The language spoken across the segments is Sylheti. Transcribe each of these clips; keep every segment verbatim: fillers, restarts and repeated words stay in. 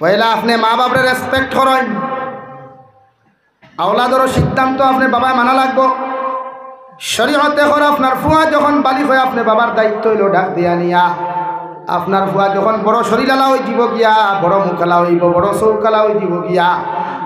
পয়লা আপনে মা বাপরে রেসপেক্ট করইন। আওলাদরও সিদ্ধান্ত আপনে বাবায় মানা লাগবো। শরীয়তে কর আপনার ফুয়া যখন বালিগ অয় আপনে বাবার দায়িত্ব অইলো ডাক দিয়া নিয়া। আপনার ফুয়া যখন বড় শরীলালা অইযিবো গিয়া, বড় মুখালা অইবো, বড় চউখালা অইযিবো গিয়া,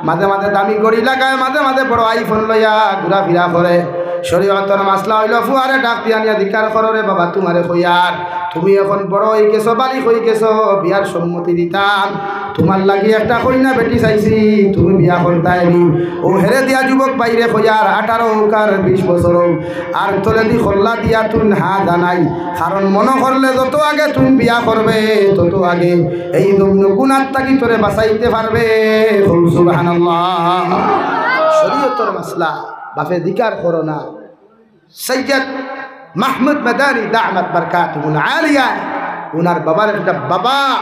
মাঝে মাঝে দামি ঘড়ি লাগায়, মাঝে মাঝে বড় আইফোন লইয়া ঘুরাফিরা করে। শরীয়তর মাসলা অইলো ফুয়ারে ডাক দিয়া নিয়া জিকার করো, "রে বাবা, তুমারে কইয়ার, তুমি এখন বড় অইগেছো, বালিগ অইগেছো, বিয়ার সম্মতি দিতাম। তুমার লাগি একটা কইনা বেটি চাইছি, তুমি বিয়া করতায় নি?" অউ হেরে দিয়া যুবক ভাইরে কইয়ার, আঠারো অউক আর বিশ বছর অউক, আর তলেদি কল্লা দিয়া তুইন হা জানাই। কারণ মনো করলে যত আগে তুইন বিয়া করবে, তত আগে এই জমিনো গুনার থাকি তোরে বাঁচাইতে পারবে। কও সুবহানাল্লাহ। শরীয়তর মাসলা, বাপে জিকার করো না। সৈয়দ মাহমুদ মাদানী দামাত বারকাতুহুল আলিয়া, উনার বাবার একটা, "বাবা,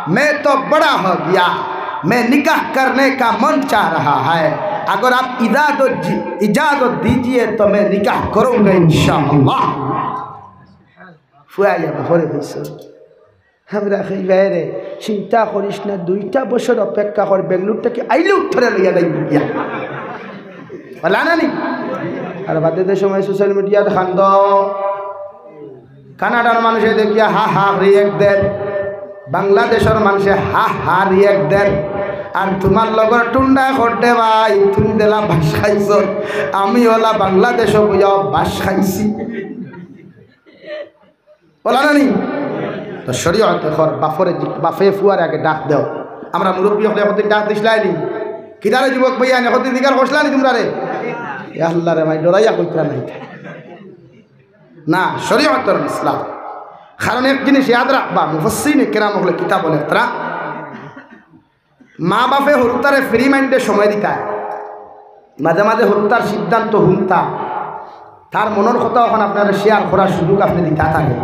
मैं तो बड़ा हो गया, मैं निकाह करने का मन चाह रहा है, अगर आप इजाजत, इजाजत दीजिए तो मैं निकाह करूंगा इंशाअल्लाह।" ফুয়া আইয়া বাপরে কইছে, আমরা কই, "ভাইরে, চিন্তা করিস না, দুইটা বছর অপেক্ষা কর, বেঙ্গালুর থাকি আইলে উত্তরে লইয়া যাইব গিয়া।" বলা না নি? আর বাদে যে সময় সোশ্যাল মিডিয়াত কান্দ, কানাডার মানুষে দেখিয়া হা হা রিয়েক্ট দের, বাংলাদেশর মানুষে হা হা রিয়েক্ট দের, আর তুমার লগর টুন্ডায় কর দে, "ভাই, তুমি যেলা বাঁশ খাইছো, আমি অলা বাংলাদেশো বইয়া বাঁশ খাইছি।" বলা না নি? তো শরীয়তে কর, বাপরে জি-, বাপে ফুয়ারে আগে ডাক দেও। আমরা মুরব্বি অকলে একদিন ডাক দিছলায় নি? কিতারে যুবক ভাইয়াইন, একদিন জিকার করছলা নি তুমরারে? এ আল্লাহ রে ভাই, ডরাইয়া কইতরা নায়। না, শরীয়তর মাসলা। কারণ এক জিনিস ইয়াদ রাখবা, মুফাসসিরিনে কেরাম অকলে কিতাবো লেখরা, মা বাপে হুরুতারে ফ্রি মাইন্ডে সময় দিতা, মাঝে মাঝে হুরুতার সিদ্ধান্ত হুনতা, তার মনর কথা অখন আপনারে শেয়ার করার সুযোগ আপনে দিতা তারে।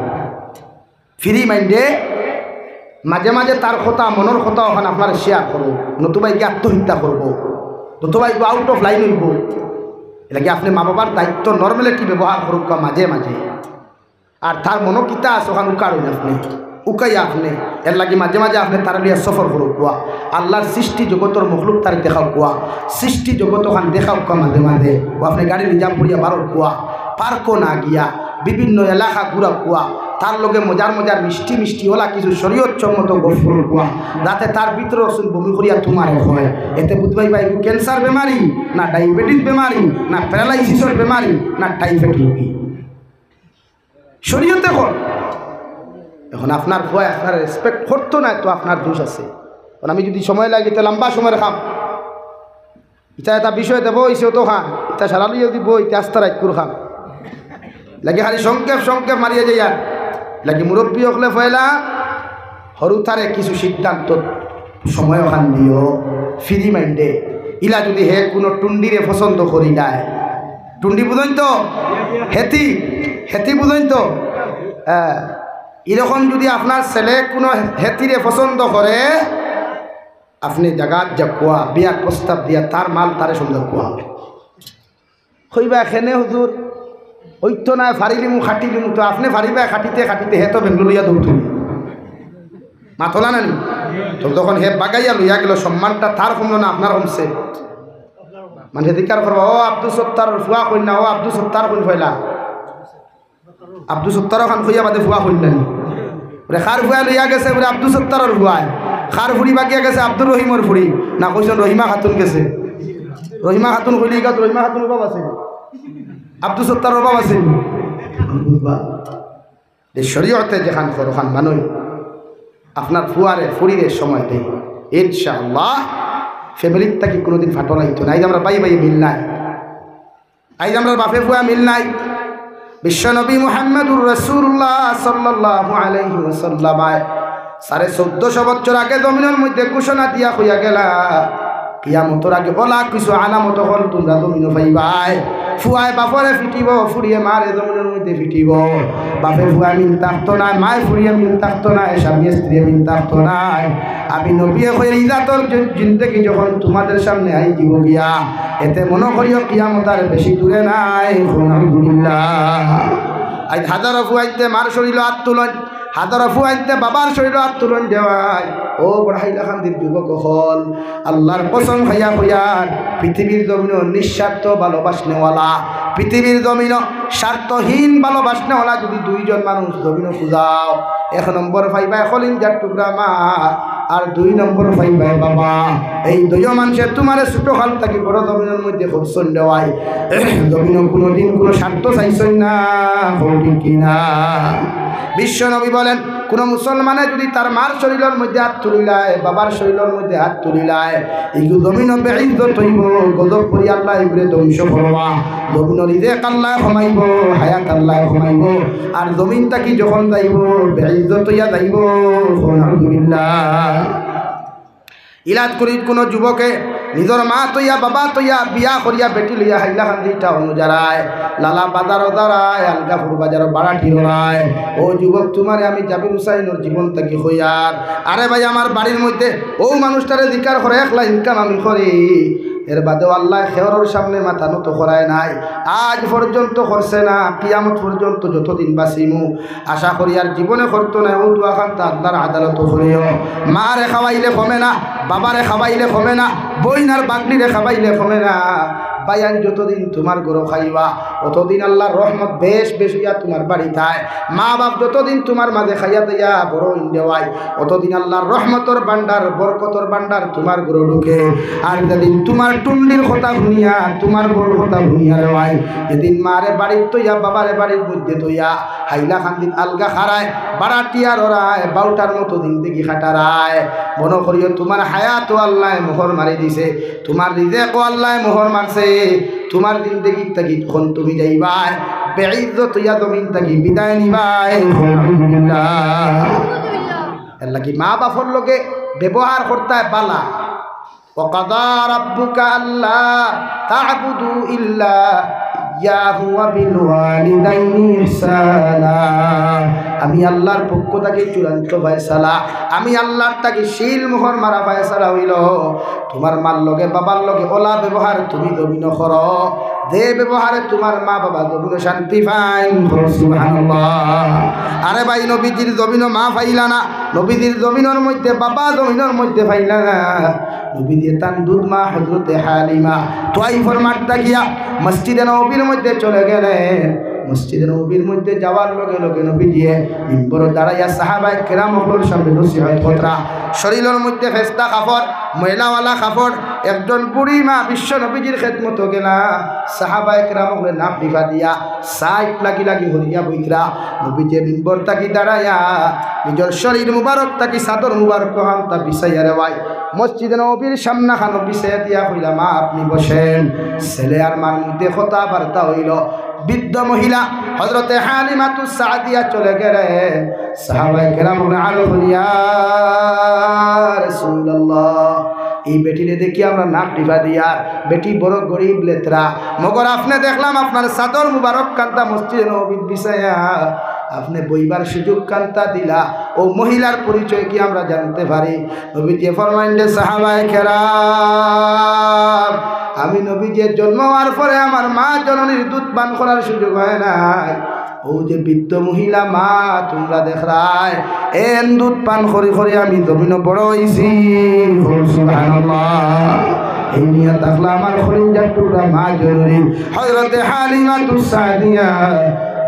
ফ্রি মাইন্ডে মাঝে মাঝে তার কথা, মনর কথা অখন আপনারে শেয়ার করবো, নতুবা ইগু আত্মহত্যা করবো, নতুবা ইগু আউট অফ লাইন অইবো। এরলাগি আপনে মা বাবার দায়িত্ব নরমালিটি ব্যবহার করউক্কা মাঝে মাঝে। আর তার মনো কিতা আছে, অখান উকাড়ইন আপনে, উকাইয়া আপনে। এরলাগি মাঝে মাঝে আপনে তারে লইয়া সফর করউক্কা, আল্লার সৃষ্টি জগতর মখলুকতারে দেখাউক্কা, সৃষ্টি জগত অখান দেখাউক্কা মাঝে মাঝে। অউ আপনে গাড়ি রিজার্ভ করিয়া বারউক্কা, পার্কো না গিয়া বিভিন্ন এলাকা ঘুরাউক্কা, তার লগে মজার মজার মিষ্টি মিষ্টি অলা কিছু শরীয়ত সম্মত গফ করউক্কা, যাতে তার ভিতরে রসুল বমি করিয়া তুমারে কয়। এতে বুঝবায় বা ইগু ক্যান্সার বেমারি, না ডায়াবেটিস বেমারি, না প্যারালাইসিসর বেমারি, না টাইফয়েড রোগী। শরীয়তে কর। অখন আপনার ফুয়ায় আপনারে রেসপেক্ট করতো নায়, তো আপনার দোষ আছে। অখন আমি যুদি সময় লাগে, ইতা লম্বা সময় রাখাম। ইতা এটা বিষয় দেবো, ইসে অতখান। ইতা সারা লইয়া দিবো, ইতা আস্তা রাইতকুর কাম। লাগি খালি সংক্ষেপ, সংক্ষেপ মারিয়া যাইয়ার। লাগি মুরব্বি অকলে পয়লা হুরুতারে কিছু সিদ্ধান্ত সময় অখান দিও, ফ্রি মাইন্ডে। ইলা যুদি হে কুনু টুন্ডিরে পছন্দ করি নায়, টুন্ডি বুঝইন তো? হেতি, হেতি বুঝইন তো? হ্যাঁ, ইরকম যুদি আপনার ছেলে কুনু হেতিরে পছন্দ করে, আপনে জাগাত যাউক্কা, বিয়ার প্রস্তাব দিয়া তার মাল তারে সমঝাউক্কা। কইবা, "কেনে হুজুর, অইতো নায়, ফারিলিমু, খাটিলিমু।" তো আপনে ফারিবা খাটিতে খাটিতে, হে তো বেঙ্গালুর লইয়া দৌড় তুলি। মাতলা না নি? তো তখন হে বাগাইয়া লইয়া গেলো, সম্মানটা তার কমলো না, আপনার কমছে? মানষে জিকার করবা, "ও আব্দুস সত্তারর ফুয়া কইন না, ও আব্দুস সত্তার কইন পয়লা।" আব্দুস সত্তারর খান কইয়া বাদে ফুয়া কইন না নি? ওরে কার ফুয়া লইয়া গেছে, ওরে আব্দুস সত্তারর ফুয়ায়। কার ফুড়ি বাগিয়া গেছে, আব্দুর রহিমর ফুড়ি। না কইছইন রহিমা খাতুন গেছে। রহিমা খাতুন কইলে ইগাত রহিমা খাতুন অভাব আছে? আব্দুস সত্তারর অভাব আছে? যে শরীয়তে যেখান করো খান মানই, আপনার ফুয়ারে ফুড়িরে সময় দেই, ইনশাআল্লাহ ফ্যামিলির থাকি কুনুদিন ফাটল আইতো নায়। এই যে আমরা ভাই ভাই মিল নাই, আইজ আমরার বাপে ফুয়া মিল নাই। বিশ্বনবী মুহাম্মাদুর রাসূলুল্লাহ সাল্লাল্লাহু আলাইহি ওয়াসাল্লাম আয় সাড়ে চৌদ্দশো বছর আগে জমিনর মধ্যে ঘোষণা দিয়া কইয়া গেলা, কিয়ামতর আগে অলা কিছু আলামত অকল তুমরা জমিনো পাইবায়। ফুয়ায় বাপরে ফিটিবো, ফুড়িয়ে মারে জমিনর মধ্যে ফিটিবো। বাপে ফুয়ায় মিল থাকতো নায়, মায় ফুড়িয়ে মিল থাকতো নায়, স্বামী স্ত্রীয়ে মিল থাকতো নায়। আমি নবীয়ে কইয়ার, ই জাতর জি-, জিন্দেগি যখন তুমাদের সামনে আইযিবো গিয়া, এতে মনো করিও কিয়ামত আর বেশি দূরে নাই। আলহামদুলিল্লাহ। আইজ হাজারো ফুয়াইন্তে মার শরীলো আত তুলইন, হাজারো ফুয়াইন্তে বাবার শরীলো আত তুলইন দেওয়াই। ও বড় হাইলাকান্দির যুবক অকল, আল্লার কসম খাইয়া কইয়ার, পৃথিবীর জমিনো নিঃস্বার্থ ভালোবাসনেওয়ালা, পৃথিবীর জমিনো স্বার্থহীন ভালোবাসনেওয়ালা যুদি দুইজন মানুষ জমিনো খুজাও, এক নম্বর পাইবায় কলিজার টুকরা মা, আর দুই নম্বর পাইবায় বাবা। এই দুইও মানষে তুমারে ছোটকাল থাকি বড় জমিনর মধ্যে করছইন দেওয়াই। জমিনো কুনুদিন কুনু স্বার্থ চাইছইন না, কও ঠিক কি না? বিশ্ব নবী বলেন, কুনু মুসলমানে যুদি তার মার শরীলর মধ্যে আত তুলিলায়, বাবার শরীলর মধ্যে আত তুলিলায়, ইগু জমিনো বেইজ্জত অইবো, গজব করি আল্লায় ইগুরে ধ্বংস করবা। জমিনর রিজেক আল্লায় কমাইবো, হায়াত আল্লায় কমাইবো, আর জমিন থাকি যখন যাইবো, বেইজ্জত অইয়া যাইবো। নাউজুবিল্লাহ। ইলাত করিত কুনু যুবকে নিজর মা থইয়া, বাবা থইয়া, বিয়া করিয়া, বেটি লইয়া হাইলাকান্দি টাউনো যারায়, লালা বাজারো যারায়, আলগাপুর বাজারো ভাড়াটি লড়ায়। ও যুবক, তুমারে আমি জাবির হুসাইনর জীবন থাকি কইয়ার। আরে ভাই, আমার বাড়ির মধ্যে অউ মানুষটারে জিকার করে, একলা ইনকাম আমি করি, এর বাদেও আল্লায় কেউরর সামনে মাথা নত করায় নাই। আজ পর্যন্ত করছে না, কিয়ামত পর্যন্ত যতদিন বাঁচিমু, আশা করি আর জীবনে করতো নায়। অউ দোয়াখানতা আল্লার আদালতো করিও। মারে খাওয়াইলে কমে না, বাবারে খাওয়াইলে কমে না, বইন আর বাগনিরে খাওয়াইলে কমে না। ভাইয়াইন যতদিন তুমার ঘরো খাইবা, অতদিন আল্লার রহমত বেশ বেশ অইয়া তুমার বাড়িত আয়। মা বাপ যতদিন তুমার মাঝে খাইয়া দাইয়া বড় অইন দেওয়াই, অতদিন আল্লার রহমতর ভান্ডার, বরকতর ভান্ডার তুমার ঘরো ঢুকে। আর যেদিন তুমার টুন্ডির কথা হুনিয়া, তুমার বউর কথা হুনিয়া দেওয়াই, যেদিন মারে বাড়িত থইয়া, বাবারে বাড়ির মধ্যে থইয়া, হাইলাকান্দিত আলগা খারায়, ভাড়াটিয়া লড়ায়, বাউটার মতো জিন্দেগি কাটারায়। মনো করিও তুমার হায়াতো আল্লায় মোহর মারি দিছে, তুমার রিজেকো আল্লায় মোহর মারছে। তুমার জিন্দেগি থাকি যখন তুমি যাইবায়, বেইজ্জত অইয়া জমিন থাকি বিদায় নিবায়। আলহামদুলিল্লাহ। এর লাগি মা বাপর লগে ব্যবহার করতায় বালা। وقضى ربك ألا تعبدوا إلا إياه وبالوالدين إحسانا। আমি আল্লার পক্ষ থাকি চূড়ান্ত ফয়সালা, আমি আল্লার থাকি সিল মোহর মারা ফয়সালা অইলো, তুমার মার লগে বাবার লগে অলা ব্যবহার তুমি জমিনো করো, যে ব্যবহারে তুমার মা বাবা জমিনো শান্তি পাইন। সুবহানাল্লাহ। আরে ভাই, নবীজির জমিনো মা পাইলা না, নবীজির জমিনর মধ্যে বাবা জমিনর মধ্যে পাইলা না। নবীজিয়ে তান দুধ মা হযরতে হালিমা তায়েফর মাঠটা গিয়া মসজিদে নববীর মধ্যে চলে গেলেন। মসজিদে নববীর মধ্যে যাওয়ার লগে লগে নবীজিয়ে মিম্বরো দাঁড়াইয়া সাহাবায়ে কেরাম অকলর সামনে নসিহত কররা। শরীলর মধ্যে ফেস্তা কাপড়, ময়লাওয়ালা কাপড়, একজন বুড়ি মা বিশ্ব নবীজির খেদমতো গেলা। সাহাবায়ে কেরাম অকলে নাক টিপা দিয়া সাইড লাগি লাগি হরিয়া বইতরা। নবীজিয়ে মিম্বর থাকি দাঁড়াইয়া নিজর শরীল মুবারক থাকি চাদর মুবারক খানতা বিছাইয়া রে ভাই, মসজিদে নববীর সামনাখানো বিছাইয়া দিয়া কইলা, "মা, আপনি বসেন।" ছেলে আর মার মধ্যে কথাবার্তা অইলো। বৃদ্ধ মহিলা হযরতে হালিমাতুস সাদিয়া চলে গেলেন। সাহাবায়ে কেরাম বলে, "আরো বলি, ইয়া রাসূলুল্লাহ, এই বেটিরে দেখি আমরা নাক টিপা দিয়ার, বেটি বড় গরিব লেত্রা, মগর আপনে দেখলাম আপনার চাদর মুবারক খানতা মসজিদে নববীত বিছাইয়া, আপনে বইবার সুযোগ খানতা দিলা, অউ মহিলার পরিচয় কি আমরা জানতে পারি?" নবীজিয়ে ফরমাইন দে, "সাহাবায়ে কেরাম, আমি নবীজিয়ে জন্ম অওয়ার পরে আমার মা জননীর দুধ পান করার সুযোগ অয় নাই। অউ যে বৃদ্ধ মহিলা মা তুমরা দেখরায়, এন দুধ পান করি করি আমি জমিনো বড় অইছি।" সুবহানাল্লাহ। এই নিয়া থাকলা আমার কলিজার টুকরা মা জননী হযরতে হালিমাতুস সাদিয়া,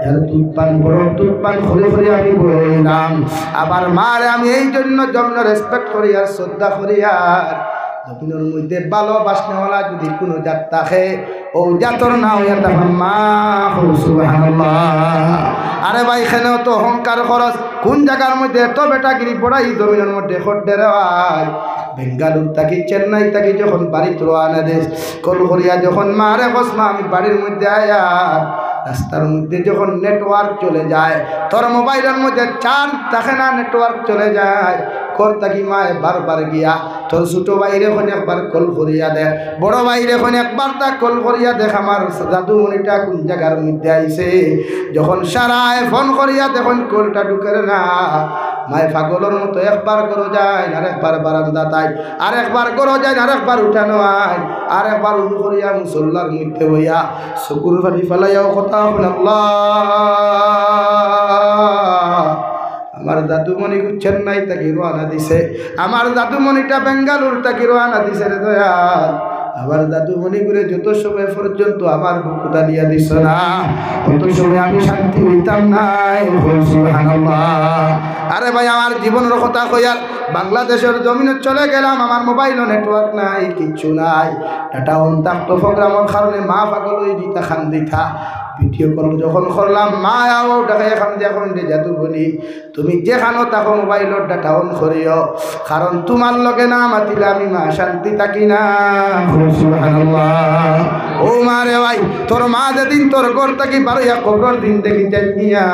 যার দুধ পান, বড় দুধ পান করি করি আমি বড় অইলাম। আবার মারে আমি এই জন্য জমিনো রেসপেক্ট করি আর শ্রদ্ধা করি। আর জমিনর মধ্যে ভালোবাসনেওয়ালা যুদি কুনু জাত থাকে, অউ জাতর নাম অইয়া থাকে মা। কও সুবহানাল্লাহ। আরে ভাই, কেনে অত অহংকার করস? কুন জাগার মধ্যে এত বেটাগিরি বড়াই জমিনর মধ্যে কররে রে ভাই? বেঙ্গালুর থাকি, চেন্নাই থাকি যখন বাড়িত রওয়ানা দেস, কল করিয়া যখন মারে কস, "মা, আমি বাড়ির মধ্যে আইয়ার", রাস্তার মধ্যে যখন নেটওয়ার্ক চলে যায়, তোর মোবাইলর মধ্যে চার্জ থাকে না, নেটওয়ার্ক চলে যায়। ঘর থাকি মায়ে বারবার গিয়া, "তোর ছোট ভাইরে কইন একবার কল করিয়া দেখ, বড় ভাইরে কইন একবারতা কল করিয়া দেখ, আমার জাদুমণিটা কুন জাগার মধ্যে আইছে।" যখন সারায় ফোন করিয়া দেখইন কলটা ঢুকের না, মায়ে পাগলর মতো একবার ঘরো যাইন, আর একবার বারান্দাত আইন, আর একবার ঘরো যাইন, আর একবার উঠানো আইন, আর একবার উজু করিয়া মুসল্লার মধ্যে বইয়া চকুর পানি ফালাইয়াও কথা কইন, "আল্লাহ, আমার জাদুমণিগু চেন্নাই থাকি রওয়ানা দিছে, আমার জাদুমণিটা বেঙ্গালুর থাকি রওয়ানা দিছে রে দয়াল। আমার জাদুমণিগুরে যত সময় পর্যন্ত আমার বুকুত আনিয়া দিছো না, অত সময় আমি শান্তি অইতাম নায়। বল সুবহানাল্লাহ। আরে ভাই, আমার জীবনর কথা কইয়ার, বাংলাদেশর জমিনো চলে গেলাম, আমার মোবাইলো network নাই, কিচ্ছু নাই, data on থাকতো, programর কারণে মা পাগল অইযিতা, কান্দিতা। Video call যখন করলাম, মা আও দেখাইয়া কান্দিয়া কইন, "রে জাদুমণি, তুমি যেখানো থাকো মোবাইলর data on করিও, কারণ তুমার লগে না মাতিলে আমি মা শান্তি থাকি না।" সুবহানাল্লাহ। ও মা রে ভাই, তোর মা যেদিন তোর ঘর থাকি বারইয়া কবরর জিন্দেগি যাইন নিয়া,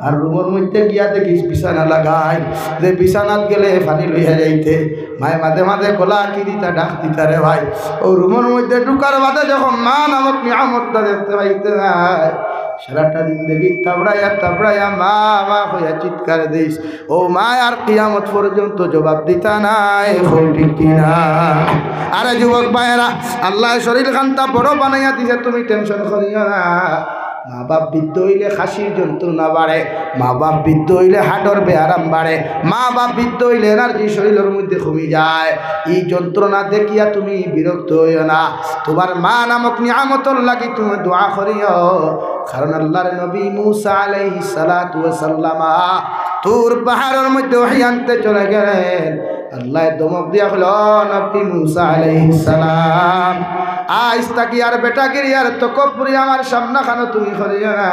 আর রুমর মধ্যে গিয়া দেখিস বিছানা লাগাই, যে বিছানাত গেলে পানি লইয়া যাইতে, মায়ে মাঝে মাঝে গলা কি দিতা, ডাক দিতা রে ভাই। ও রুমর মধ্যে ঢুকার বাদে যখন মা নামক নিয়ামতটা দেখতে পাইতে নায়, সারাটা জিন্দেগি থাবড়াইয়া থাবড়াইয়া মা মা কইয়া চিৎকার দিস, ও মা আর কিয়ামত পর্যন্ত জবাব দিতা নায়। কও ঠিক কি না? আরে যুবক ভাইরা, আল্লায় শরীর খানটা বড় বানাইয়া দিছে, তুমি tension করিও না। মা বাপ বৃদ্ধ অইলে খাসির যন্ত্রণা বাড়ে, মা বাপ বৃদ্ধ অইলে হার্টর বেয়ারাম বাড়ে, মা বাপ বৃদ্ধ অইলে energy শরীলর মধ্যে কমি যায়। ই যন্ত্রণা দেখিয়া তুমি বিরক্ত অইও না। তুমার মা নামক নিয়ামতর লাগি তুমি দোয়া করিও, কারণ আল্লার নবী মুসা আলাইহিস সালাতু ওয়াস সালাম তুর পাহাড়র মধ্যে ওহী আনতে চলে গেলেন। আল্লায় ধমক দিয়া কইলা, "ও নবী মুসা আলাইহিস সালাম, আইজ থাকি আর বেটাগিরি আর তকব্বুরি আমার সামনাখানো তুমি করিও না।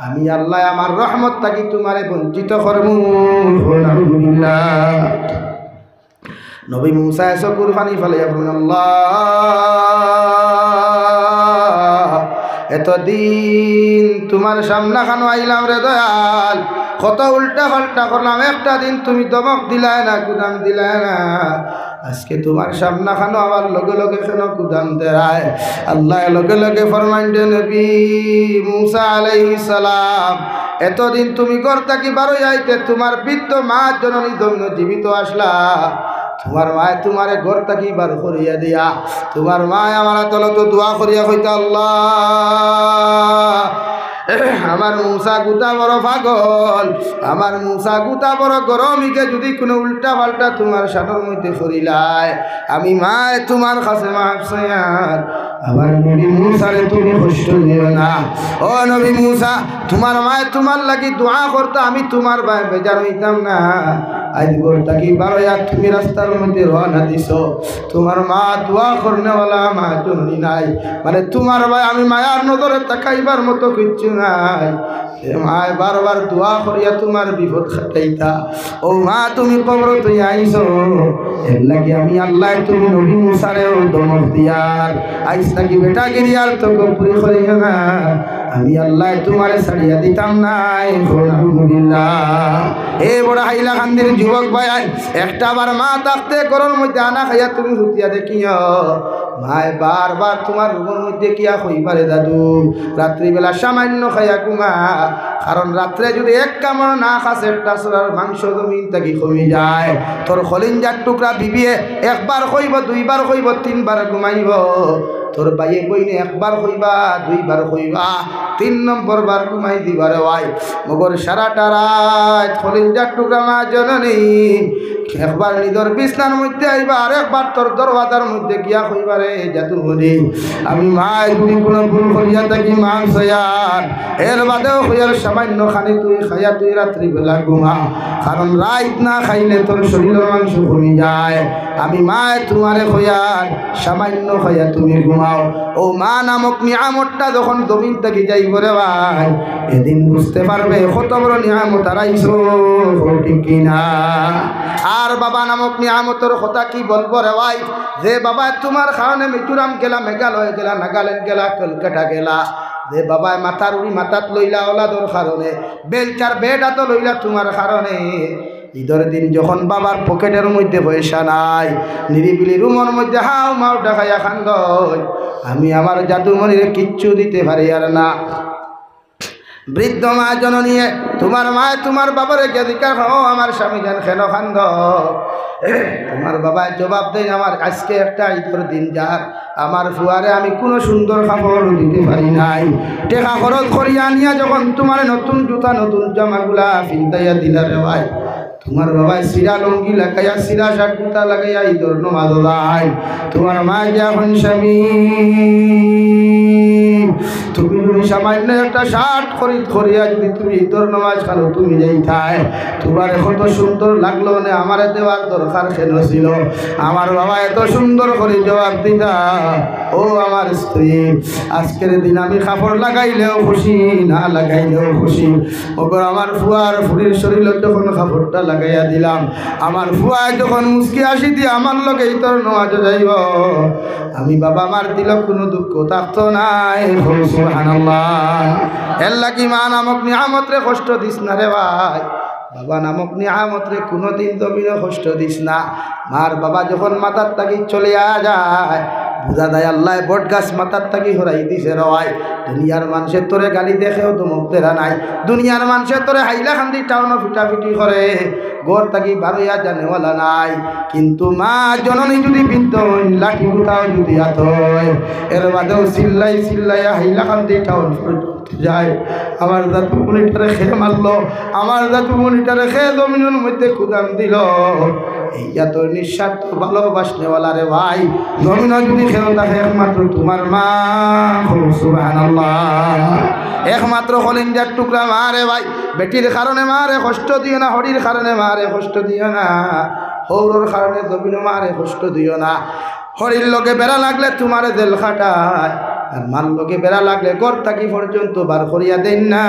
আমি আল্লায় আমার রহমত থাকি তুমারে বঞ্চিত করমু।" নাউজুবিল্লাহ। নবী মুসায় চকুর পানি ফালাইয়া কইন, "আল্লাহ, এতদিন তুমার সামনাখানো আইলাম রে দয়াল, কত উল্টা পাল্টা করলাম, একটা দিন তুমি ধমক দিলায় না, কুদাম দিলায় না, আজকে তুমার সামনাখানো আমার লগে লগে কেনে কুদাম দেরায়?" আল্লায় লগে লগে ফরমাইন দে, "নবী মুসা আলাইহিস সালাম, এতদিন তুমি ঘর থাকি বারইয়া আইতে তুমার বৃদ্ধ মা জননী জমিনো জীবিত আছলা, তুমার মায় তুমারে ঘর থাকি বার করিয়া দিয়া, তুমার মায় আমার আদালতো দোয়া করিয়া কইতা, 'আল্লাহ, আমার মুসা গুতা বড় পাগল, আমার মুসা গুতা বড় গরম, ইগে যুদি কুনু উল্টা পাল্টা তুমার শানর মধ্যে করিলায়, আমি মায় তুমার কাছে মাফ চাইয়ার, আমার নবী মুসারে তুমি কষ্ট দিও না।'" ও নবী মুসা, তুমার মায় তুমার লাগি দোয়া করতা, আমি তুমার বায় বেজার অইতাম না। আইজ ঘর থাকি বারইয়া তুমি রাস্তার মধ্যে রওয়ানা দিছো, তুমার মা দোয়া করনেওয়ালা মা জননী নাই, মানে তুমার বায় আমি মায়ার নজরে তাকাইবার মতো কিচ্ছু নাই। এ মায় বারবার দোয়া করিয়া তুমার বিপদ কাটাইতা, ও মা তুমি কবর থইয়া আইছো, এর লাগি আমি আল্লায় তুমি নবী মুসারেও ধমক দিয়ার, আইজ থাকি বেটাগিরি আর তকব্বুরি করিও না, আমি আল্লায় তুমারে ছাড়িয়া দিতাম নায়। নাউজুবিল্লাহ। এ বড় হাইলাকান্দির যুবক ভাই, একটা বার মা থাকতে ঘরর মধ্যে আনা খাইয়া তুমি হুতিয়া দেখিও, মায় বারবার তুমার রুমর মধ্যে গিয়া কইবা রে দাদু, রাত্রিবেলা সামান্য খাইয়া ঘুমা, কারণ রাত্রে যুদি এক কামড় না খাস, একটা ছুরার মাংস জমিন থাকি কমি যায়। তোর কলিঞ্জার টুকরা বিবিয়ে একবার কইবো, দুইবার কইবো, তিনবার ঘুমাইবো। তোর ভাইয়ে বইনে একবার কইবা, দুইবার কইবা, তিন নম্বর বার ঘুমাই দিবা রে ভাই। মগর সারাটা রাইত কলিঞ্জার টুকরা মা জননী একবার নিজর বিছনার মধ্যে আইবা, আর একবার তোর দরওয়াজার মধ্যে গিয়া কইবা রে জাদুমণি, আমি মায় যুদি কুনু ভুল করিয়া থাকি মাফ চাইয়ার, এর বাদেও কইয়ার সামান্য খানি তুই খাইয়া তুই রাত্রিবেলা ঘুমা, কারণ রাইত না খাইলে তোর শরীলর মাংস কমি যায়। আমি মায় তুমারে কইয়ার সামান্য খাইয়া তুমি ঘুমাও। ও মা নামক নিয়ামতটা যখন জমিন থাকি যাইবো রে ভাই, এদিন বুঝতে পারবে কত বড় নিয়ামত হারাইছো, ঠিক কি না? আর বাবা নামক নিয়ামতর কথা কি বলবো রে ভাই, যে বাবায় তুমার কারণে মিজোরাম গেলা, মেঘালয় গেলা, নাগাল্যান্ড গেলা, কলকাতা গেলা, যে বাবায় মাথার উড়ি মাথাত লইলা ওলাদর কারণে, বেলচার বেড আতো লইলা তুমার কারণে, ইদর দিন যখন বাবার পকেটর মধ্যে পয়সা নাই, নিরিবিলি রুমর মধ্যে হাউ মাউ ডাকাইয়া কান্দয়, আমি আমার জাদুমণিরে কিচ্ছু দিতে পারিয়ার না। বৃদ্ধ মা জননীয়ে, তুমার মায় তুমার বাবারে গিয়া জিকার, "ও আমার স্বামীজান, কেনে কান্দো?" তুমার বাবায় জবাব দেইন, "আমার আইজকে একটা ইদর দিন যার, আমার ফুয়ারে আমি কুনু সুন্দর কাপড় দিতে পারি নাই। টেকা খরচ করিয়া আনিয়া যখন তুমারে নতুন জুতা, নতুন জামাগুলা ফিন্দাইয়া দিলা রে ভাই, তুমার বাবায় ছিড়া লুঙ্গি লাগাইয়া, ছিড়া শার্ট কুর্তা লাগাইয়া ইদর নমাজো যাইন। তুমার মায় গিয়া কইন, 'স্বামী, তুমি যদি সামান্য একটা শার্ট খরিদ করিয়া যদি তুমি ইদর নমাজ খানো তুমি যাইতায়, তুমারে কত সুন্দর লাগলো নে, আমারে দেওয়ার দরকার কেনে ছিল?' আমার বাবায় এত সুন্দর করি জবাব দিতা, 'ও আমার স্ত্রী, আইজকের দিন আমি কাপড় লাগাইলেও খুশি, না লাগাইলেও খুশি, অগর আমার ফুয়ার ফুরির শরীরো যখন কাপড়টা লাগাইয়া দিলাম, আমার ফুয়ায় যখন মুচকি হাসি দিয়া আমার লগে ইদর নমাজো যাইবো, আমি বাবা আমার দিলো কুনু দুঃখ থাকতো নায়।'" কও সুবহানাল্লাহ। এর লাগি মা নামক নিয়ামতরে কষ্ট দিস না রে ভাই, বাবা নামক নিয়ামতরে কুনুদিন জমিনো কষ্ট দিস না। মার বাবা যখন মাথার থাকি চলিয়া যায়, বুঝা যায় আল্লায় বট গাছ মাথার থাকি হরাই দিছে রে ভাই। দুনিয়ার মানষে তোরে গালি দেয়, কেউ ধমক দেরা নাই। দুনিয়ার মানষে তোরে হাইলাকান্দি টাউনো ফিটাফিটি করে, ঘর থাকি বারইয়া জানেওয়ালা নাই। কিন্তু মা জননী যদি বিদ্ধ অইন, লাঠি গুতাও যদি আত অয়, এর বাদেও চিল্লাই চিল্লাইয়া হাইলাকান্দি টাউন পর্যন্ত যায়। আমার জাতু মনিটারে কে মারলো, আমার জাতু মনিটারে কে জমিনর মধ্যে কুদাম দিলো, ইয়া তো নিঃস্বার্থ ভালোবাসনেওয়ালা রে ভাই। জমিনো যদি কেউ থাকে একমাত্র তুমার মা। কও সুবহানাল্লাহ। একমাত্র কলিজার টুকরা মা রে ভাই। বেটির কারণে মারে কষ্ট দিও না, হড়ির কারণে মারে কষ্ট দিও না, হউরর কারণে জমিনো মারে কষ্ট দিও না। হড়ির লগে বেড়া লাগলে তুমারে জেল খাটায়, আর মার লগে বেড়া লাগলে ঘর থাকি পর্যন্ত বার করিয়া দেইন না।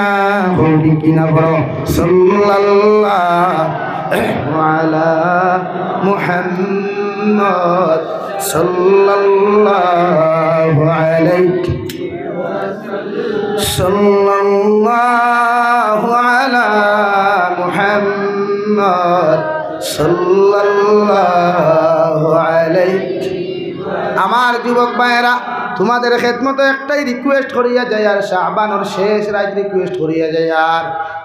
কও ঠিক কি না? পড়ো, সাল্লাল্লাহু আলা মুহাম্মদ, সাল্লাল্লাহু আলাইহি, সাল্লাল্লাহু আলা মুহাম্মদ, সাল্লাল্লাহু আলাইহি। আমার যুবক ভাইয়েরা, তুমাদের খেদমতো একটাই request করিয়া যাইয়ার, শাবানর শেষ রাইত request করিয়া যাইয়ার,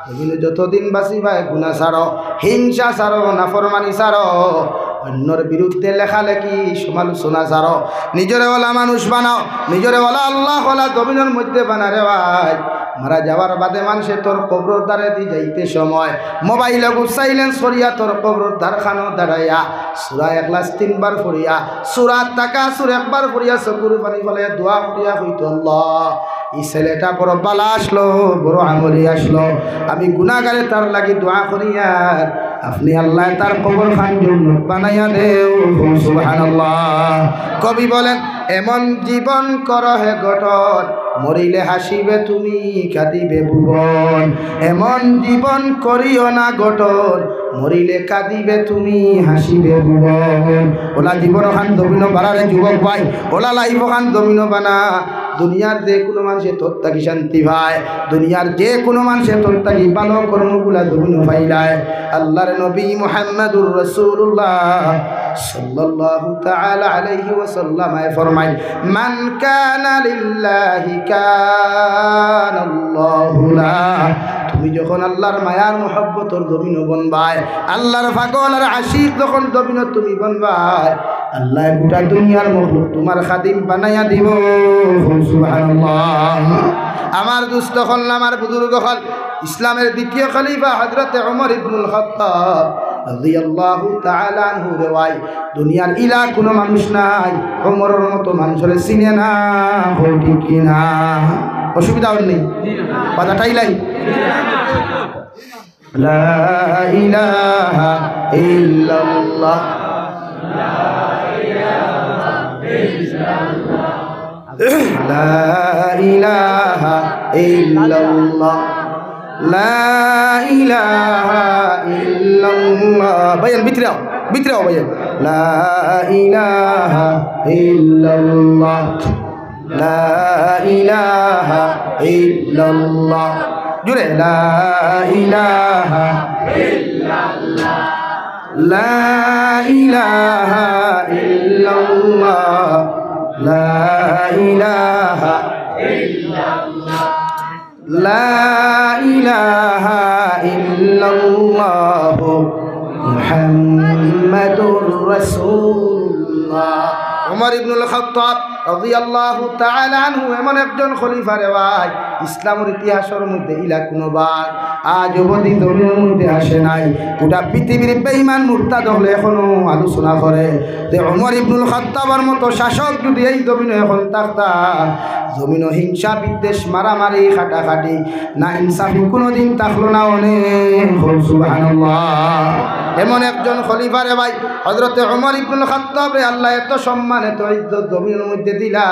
জমিনো যতদিন বাঁচিবায় গুনা ছাড়ো, হিংসা ছাড়ো, নাফরমানি ছাড়ো, অইন্যর বিরুদ্ধে লেখালেখি, সমালোচনা ছাড়ো। নিজরে অলা মানুষ বানাও, নিজরে অলা আল্লাহওয়ালা জমিনর মধ্যে বানা রে ভাই। মারা যাওয়ার বাদে মানষে তোর কবরর দ্বারেদি যাইতে সময় মোবাইলো গু silence করিয়া তোর কবরর দ্বারখানো দাঁড়াইয়া সূরা ইখলাস তিনবার পড়িয়া, সূরা তাকাসুর একবার পড়িয়া, চকুর পানি ফালাইয়া দোয়া করিয়া কইতো, "আল্লাহ, ই ছেলেটা বড় ভালা আছলো, বড় আমলি আছলো, আমি গুনাগারে তার লাগি দোয়া করিয়ার, আপনে আল্লায় তার কবরখান জন্নত বানাইয়া দেও।" সুবহানাল্লাহ। কবি বলেন, "এমন জীবন করো হে গঠন, মরিলে হাসিবে তুমি, কাঁদিবে ভুবন। এমন জীবন করিও না গঠন, মরিলে কাঁদিবে তুমি, হাসিবে ভুবন।" অলা জীবনখান জমিনো বানা রে যুবক ভাই, অলা life খান জমিনো বানা। দুনিয়ার যে কুনু মানষে তোর থাকি শান্তি পায়, দুনিয়ার যে কুনু মানষে তোর থাকি ভালো কর্মগুলা জমিনো পাইলায়। আল্লাহর নবী মুহাম্মাদুর রাসূলুল্লাহ সাল্লাল্লাহু তাআলা আলাইহি ওয়াসাল্লামে ফরমাইন, "মান কানা লিল্লাহি কানাল্লাহু লা।" তুমি যখন আল্লাহর মায়ার মহব্বতর জমিনো বনবায়, আল্লাহর পাগল আর আশিক যখন জমিনো তুমি বনবায়, আল্লায় গোটা দুনিয়ার মখলুক তুমার খাদিম বানাইয়া দিবো। সুবহানাল্লাহ। আমার দুস্ত অকল, আমার বুজুর্গ অকল, ইসলামের দ্বিতীয় খলিফা হযরতে ওমর ইবনুল খাত্তাব রাদিয়াল্লাহু তাআলা আনহু রে ভাই, দুনিয়ার ইলা কুনু মানুষ নাই, ওমরর মতো মানষরে চিনে না, কও ঠিক কি না? অসুবিধা অর নি? বাজাটাই লাই। লা ইলাহা ইল্লাল্লাহ। লা ইলাহা ইল্লাল্লাহ। লা ইলাহা ইল্লাল্লাহ। ভাইয়ান, ভিতরে আও, ভিতরে আও ভাইয়ান। লা ইলাহা ইল্লাল্লাহ। লা ইলাহা ইল্লাল্লাহ। জোরে, লা ইলাহা ইল্লাল্লাহ। লা ইলাহা ইল্লাল্লাহ। লা ইলাহা ইল্লাল্লাহ। লা ইলাহা ইল্লাল্লাহ মুহাম্মাদুর উমর ইবনুল খাত্তাব রাদিয়াল্লাহু তাআলা আনহু এমন একজন খলিফা রে ভাই, ইসলামর ইতিহাসর মধ্যে ইলা কুনুবার আজ অবধি জমিনর মধ্যে আসে নাই। গোটা পৃথিবীর বেঈমান মুরতাদ অকলে এখনো আলোচনা করে যে উমর ইবনুল খাত্তাবর মতো শাসক যদি এই জমিনো এখন থাকতা, জমিনো হিংসা বিদ্বেষ মারামারি কাটাকাটি না ইনসাফি কোনোদিন থাকলো না। অনেক সুবহানাল্লাহ। এমন একজন খলিফা রে ভাই, হযরতে উমর ইবনুল খাত্তাবরে আল্লায় এত সম্মান, এত ইজ্জত জমিনর মধ্যে দিলা।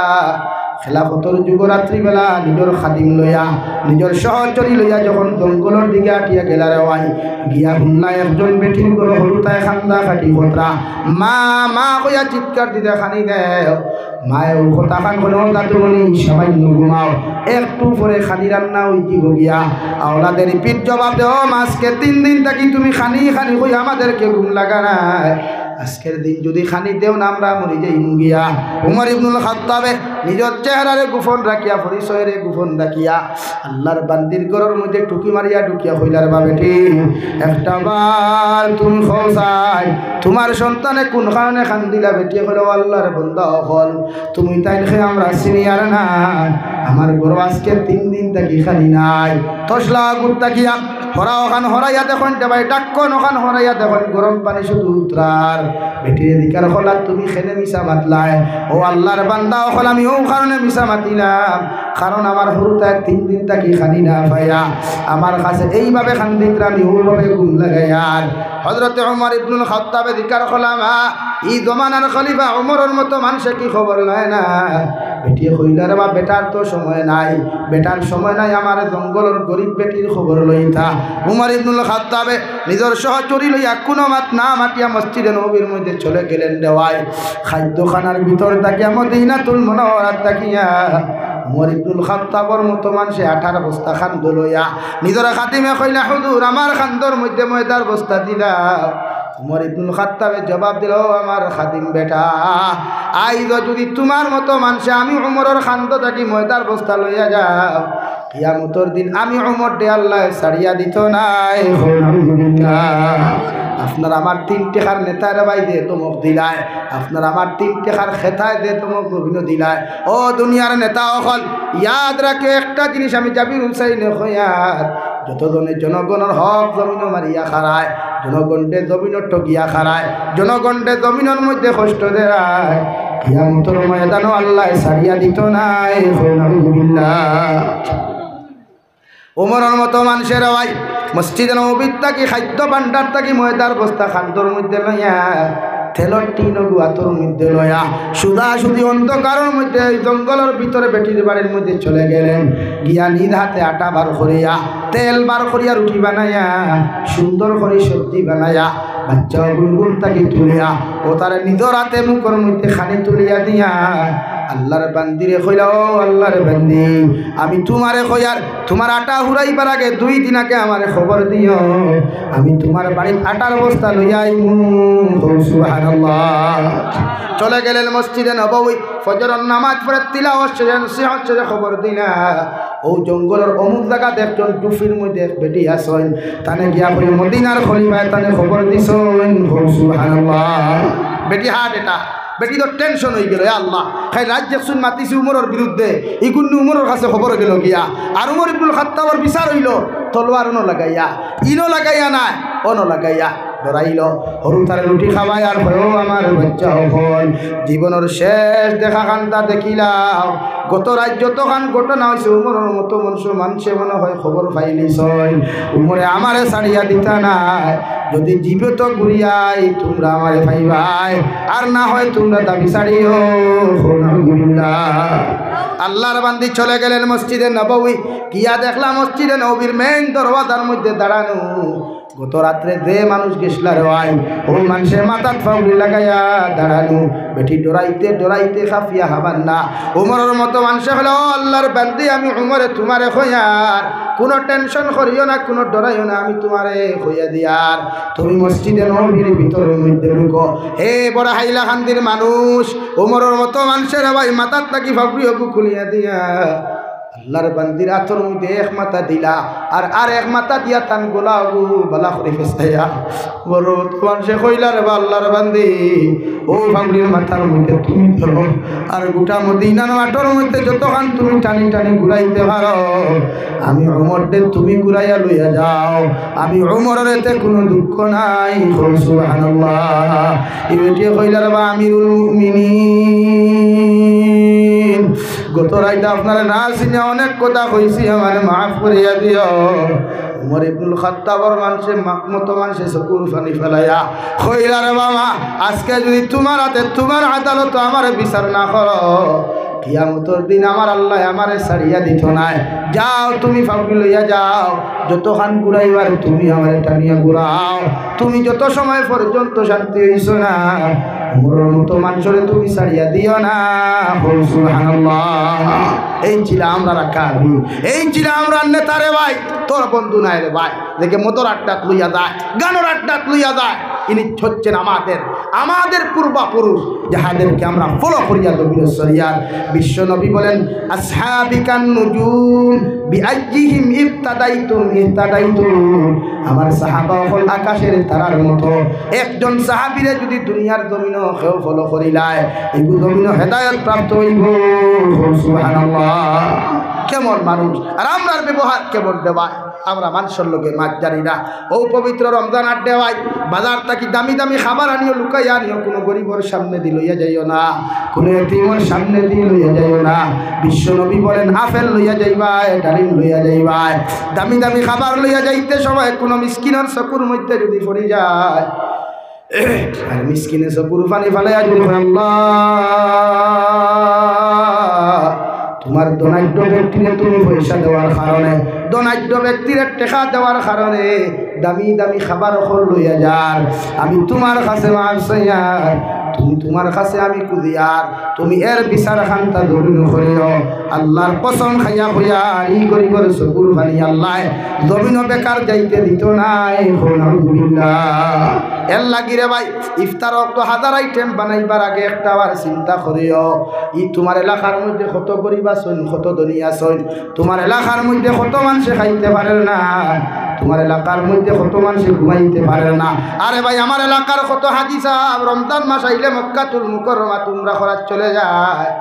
খেলাফতর যুগো রাত্রিবেলা নিজর খাদিম লইয়া, নিজর সহচরী লইয়া যখন জঙ্গলর দিকে আটিয়া গেলা রে ভাই, গিয়া হুনলা একজন বেটির ঘরো হুরুতায় কান্দা কাটি করতরা, "মা, মা" কইয়া চিৎকার দিতে কানি দেয়। মায়ে ও কথা খান কইলো, "ও দাদুমণি, সামান্য ঘুমাও, একটু পরে খানি রান্না অইযিবো গিয়া।" আওলাদে repeat জবাব দেয়, "ও মা, আজকে তিন দিন থাকি তুমি খানি খানি কই আমাদেরকে ঘুম লাগা নাই। আজকের দিন যদি খানি দেও না, আমরা মরি যাইমু গিয়া।" উমর ইবনুল খাত্তাবে নিজর চেহারারে গোপন রাখিয়া, পরিচয়রে গোপন রাখিয়া, আল্লার বান্দির ঘরর মধ্যে টুকি মারিয়া ঢুকিয়া কইলা, "রে বা বেটি, একটা বার তুমি কও চাই, তুমার সন্তানে কুন কারণে কান্দিলা?" বেটিয়ে কইলা, "ও আল্লার বান্দা অকল, তুমি তাইনকে আমরা চিনিয়ার না, আমার ঘরো আজকে তিন দিন থাকি খানি নাই।" তসলা আগুত থাকিয়া হরা অখান হরাইয়া দেখইন রে ভাই, ঢাক্কন অখান হরাইয়া দেখইন, গরম পানি শুধু উতরার। বেটিরে জিকার করলা, "তুমি কেনে মিছা মাতলায়?" "ও আল্লার বান্দা অকল, আমি অউ কারণে মিছা মাতিলাম, কারণ আমার হুরুতায় তিন দিন থাকি খানি না পাইয়া আমার কাছে এইভাবে কান্দিতরা, আমি অউভাবে ঘুম লাগাইয়ার।" হযরতে উমর ইবনুল খাত্তাবে জিকার করলা, "মা, ই জমানার খলিফা উমরর মতো মানষে কি খবর লয় না?" বেটিয়ে কইলা, "রে বা, বেটার তো সময় নাই, বেটার সময় নাই, আমার জঙ্গলর গরিব বেটির খবর লইতা।" উমর ইবনুল খাত্তাবে নিজর সহচরী লইয়া কুনু মাত না মাতিয়া মসজিদে নববীর মধ্যে চলে গেলেন রে ভাই। খাদ্যখানার ভিতর থাকিয়া মদিনাতুল মুনাওয়ারাত থাকিয়া উমর ইবনুল খাত্তাবর মতো মানষে আটার বস্তা কান্দো লইয়া নিজর খাদিমে কইলা, "হুজুর, আমার কান্দর মধ্যে ময়দার বস্তা দিলা।" উমর ইবনুল খাত্তাবে জবাব দিলা, "ও আমার খাদিম বেটা, আইজ যদি তুমার মতো মানষে আমি উমরর কান্দো থাকি ময়দার বস্তা লইয়া যাও, কিয়ামতর দিন আমি উমররে আল্লায় ছাড়িয়া দিতো নায়।" আলহামদুলিল্লাহ। আপনার আমার তিন টেকার নেতারে ভাই যে ধমক দিলায়, আপনার আমার তিন টেকার খেতায় যে ধমক জমিনো দিলায়, ও দুনিয়ার নেতা অকল, ইয়াদ রাখিও একটা জিনিস আমি জাবির হুসাইনে কইয়ার, যতজনে জনগণর হক জমিনো মারিয়া খারায়, জনগণরে জমিনো ঠগিয়া খারায়, জনগণরে জমিনর মধ্যে কষ্ট দেয়, কিয়ামতর ময়দানো আল্লায় ছাড়িয়া দিতো নায়। আলহামদুলিল্লাহ। উমরর মতো মানষে রে ভাই মসজিদে নববীর থাকি খাদ্য ভান্ডার থাকি ময়দার বস্তা কান্দর মধ্যে লইয়া, তেলর টিন অগু আতর মধ্যে লইয়া, সুজাসুজি অন্ধকারর মধ্যে ওই জঙ্গলর ভিতরে বেটির বাড়ির মধ্যে চলে গেলেন। গিয়া নিজ হাতে আটা বার করিয়া, তেল বার করিয়া, রুটি বানাইয়া, সুন্দর করি সবজি বানাইয়া, বাচ্চা গুলগুল থাকি তুলিয়া, অতারে নিজর হাতে মুখর মধ্যে খানি তুলিয়া দিয়া আল্লার বান্দিরে কইলা, "ও আল্লার বান্দি, আমি তুমারে কইয়ার, তুমার আটা হুরাইবার আগে দুই দিন আগে আমারে খবর দিও, আমি তুমার বাড়িত আটার বস্তা লইয়া আইমু।" কও সুবহানাল্লাহ। চলে গেলেন মসজিদে নববী, ফজরর নামাজ পড়ে তিলাওয়াত শেষে নসিহত শেষে খবর দিলা, "ও জঙ্গলর অমুক জাগাত একজন ডুফির মধ্যে এক বেটি আছইন, তানে গিয়া কই মদিনার খলিফায় তানে খবর দিছইন।" কও সুবহানাল্লাহ। বেটি হার্ট অ্যাটাক, বেটি তো টেনশন অইগেলো, "এ আল্লাহ, খালি রাইত দেখছইন মাতিছি উমরর বিরুদ্ধে, ইগুন নি উমরর কাছে খবর গেলো গিয়া, আর উমর ইবনুল খাত্তাবর বিচার অইলো তলোয়ার অনো লাগাইয়া, ইনো লাগাইয়া নায়, অনো লাগাইয়া।" ডরাইলো। হুরুতারে রুটি খাওয়াইয়া কয়, "ও আমার বাচ্চা অকল, জীবনর শেষ দেখা খানতা দেখিলাও। গত রাইত যতখান ঘটনা অইছে, উমরর মতো মানষে মনো হয় খবর পাইলিছইন। উমরে আমারে ছাড়িয়া দিতা নায়। যদি জীবিত ঘুরিয়াই তুমরা আমারে পাইবায়, আর না হয় তুমরা দাবি ছাড়িও।" আলহামদুলিল্লাহ। আল্লার বান্দি চলে গেলেন মসজিদে নববী, গিয়া দেখলা মসজিদে নববীর মেইন দরওয়াজার মধ্যে দাঁড়ানো। গত রাত্রে যে মানুষ গেছলা রে ভাই, অউ মানষে মাথাত পাগড়ি লাগাইয়া দাঁড়ানো, বেটি ডরাইতে ডরাইতে কাঁপিয়া হামার না। উমরর মতো মানষে কইলা, "ও আল্লার বান্দি, আমি উমরে তুমারে কইয়ার, কুনু টেনশন করিও না, কুনু ডরাইও না, আমি তুমারে কইয়া দিয়ার, তুমি মসজিদে নববীর ভিতরর মধ্যে ঢুকো।" হে বড় হাইলাকান্দির মানুষ, উমরর মতো মানষে রে ভাই মাথাত থাকি পাগড়ি অগু খুলিয়া দিয়া আল্লাহর বান্দির আতর মধ্যে এক মাথা দিলা, আর আর এক মাথা দিয়া তান গলা অগু বালা করি ফেসাইয়া। বড় মানষে কইলা, "রে বা আল্লাহর বান্দি, অউ পাগড়ির মাথার মধ্যে তুমি ধরো, আর গোটা মদিনার মাঠর মধ্যে যতখান তুমি টানি টানি ঘুরাইতে পারো, আমি উমররে তুমি ঘুরাইয়া লইয়া যাও, আমি উমরর এতে কুনু দুঃখ নাই।" কও সুবহানাল্লাহ। এই বেটিয়ে কইলা, "রে বা আমিরুল মুমিনিন, গত রাইত আপনারে না চিনিয়া অনেক কথা কইছি, আমারে মাফ করিয়া দিও।" উমর ইবনুল খাত্তাবর মানষে মা-, মতো মানষে চকুর পানি ফালাইয়া কইলা, "রে বাবা, আজকে যুদি তুমার আতে, তুমার আদালতো আমারে বিচার না করো, কিয়ামতর দিন আমার আল্লায় আমারে ছাড়িয়া দিতো নায়। যাও, তুমি পাগড়ি লইয়া যাও, যতখান ঘুরাইবার তুমি আমারে টানিয়া ঘুরাও, তুমি যত সময় পর্যন্ত শান্তি অইছো না, উমরর মতো মানষরে তুমি ছাড়িয়া দিও না।" কও সুবহানাল্লাহ। এই ছিলা আমরার কাবি, এই ছিলা আমরার নেতা রে ভাই, তোর বন্ধু নায় রে ভাই। দেখে মদর আড্ডাত লইয়া যায়, গানর আড্ডাত লইয়া যায়। ইনি হচ্ছেন আমাদের, আমাদের পূর্বপুরুষ, যাহাদেরকে আমরা ফলো করিয়া জমিনে চলিয়ার। বিশ্ব নবী বলেন, "আসহাবি কান নুজুম, বিআইয়িহিম ইক্তাদাইতুম ইহতাদাইতুম।" আমার সাহাবা অকল আকাশের তারার মতো। একজন সাহাবীরে যুদি দুনিয়ার জমিনো কেউ ফলো করিলায়, ইগু জমিনো হেদায়েত প্রাপ্ত অইবো। সুবহানাল্লাহ। কেমন মানুষ, আর আমরার ব্যবহার কেমন রে ভাই? আমরা মানষর লগে মাত জানি না। অউ পবিত্র রমজান আড্ডে ভাই, বাজার থাকি দামি দামি খাবার আনিও, লুকাইয়া আনিও, কুনু গরিবর সামনেদি লইয়া যাইও না, কুনু এতিমর সামনেদি লইয়া যাইও না। বিশ্ব নবী বলেন, আপেল লইয়া যাইবায়, ডালিম লইয়া যাইবায়, দামি দামি খাবার লইয়া যাইতে সময় কুনু মিসকিনর চকুর মধ্যে যুদি পড়ি যায়, আর মিসকিনে চকুর পানি ফালাইয়া যুদি কয়, "আল্লাহ, তুমার ধনাঢ্য ব্যক্তিরে তুমি পয়সা দেওয়ার কারণে, ধনাঢ্য ব্যক্তিরে টেকা দেওয়ার কারণে দামি দামি খাবার অকল লইয়া যার, আমি তুমার কাছে মাফ চাইয়ার, তুমি তুমার কাছে আমি খুজিয়ার, তুমি এর বিচার খান্তা জমিনো করিও।" আল্লাহর কসম খাইয়া কইয়ার, ই গরিবর চকুর পানি আল্লায় জমিনো বেকার যাইতে দিতো নায়। কও নাউজুবিল্লাহ। এর লাগি রে ভাই, ইফতার অক্ত হাজার আইটেম বানাইবার আগে একটা বার চিন্তা করিও, ই তুমার এলাকার মধ্যে কত গরিব আছইন, কত ধনী আছইন, তুমার এলাকার মধ্যে কত মানষে খাইতে পারের না, তুমার এলাকার মধ্যে কত মানষে ঘুমাইতে পারের না। আরে ভাই, আমার এলাকার কত হাজি সাব রমজান মাস আইলে মক্কাতুল মুকাররমাত উমরা করাত চলে যায়।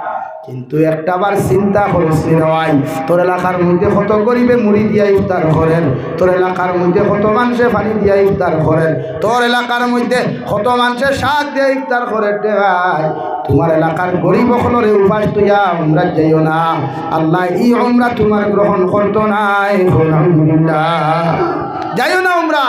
কিন্তু একটা বার চিন্তা করছনি রে ভাই, তোর এলাকার মধ্যে কত গরিবে মুড়ি দিয়া ইফতার করের, তোর এলাকার মধ্যে কত মানষে পানি দিয়া ইফতার করের, তোর এলাকার মধ্যে কত মানষে শাক দিয়া ইফতার করের রে ভাই। তুমার এলাকার গরিব অকলরে উপাস থইয়া উমরাত যাইও না, আল্লায় ই উমরা তুমার গ্রহণ করতো নায়। কও নাউজুবিল্লাহ। যাইও না উমরা,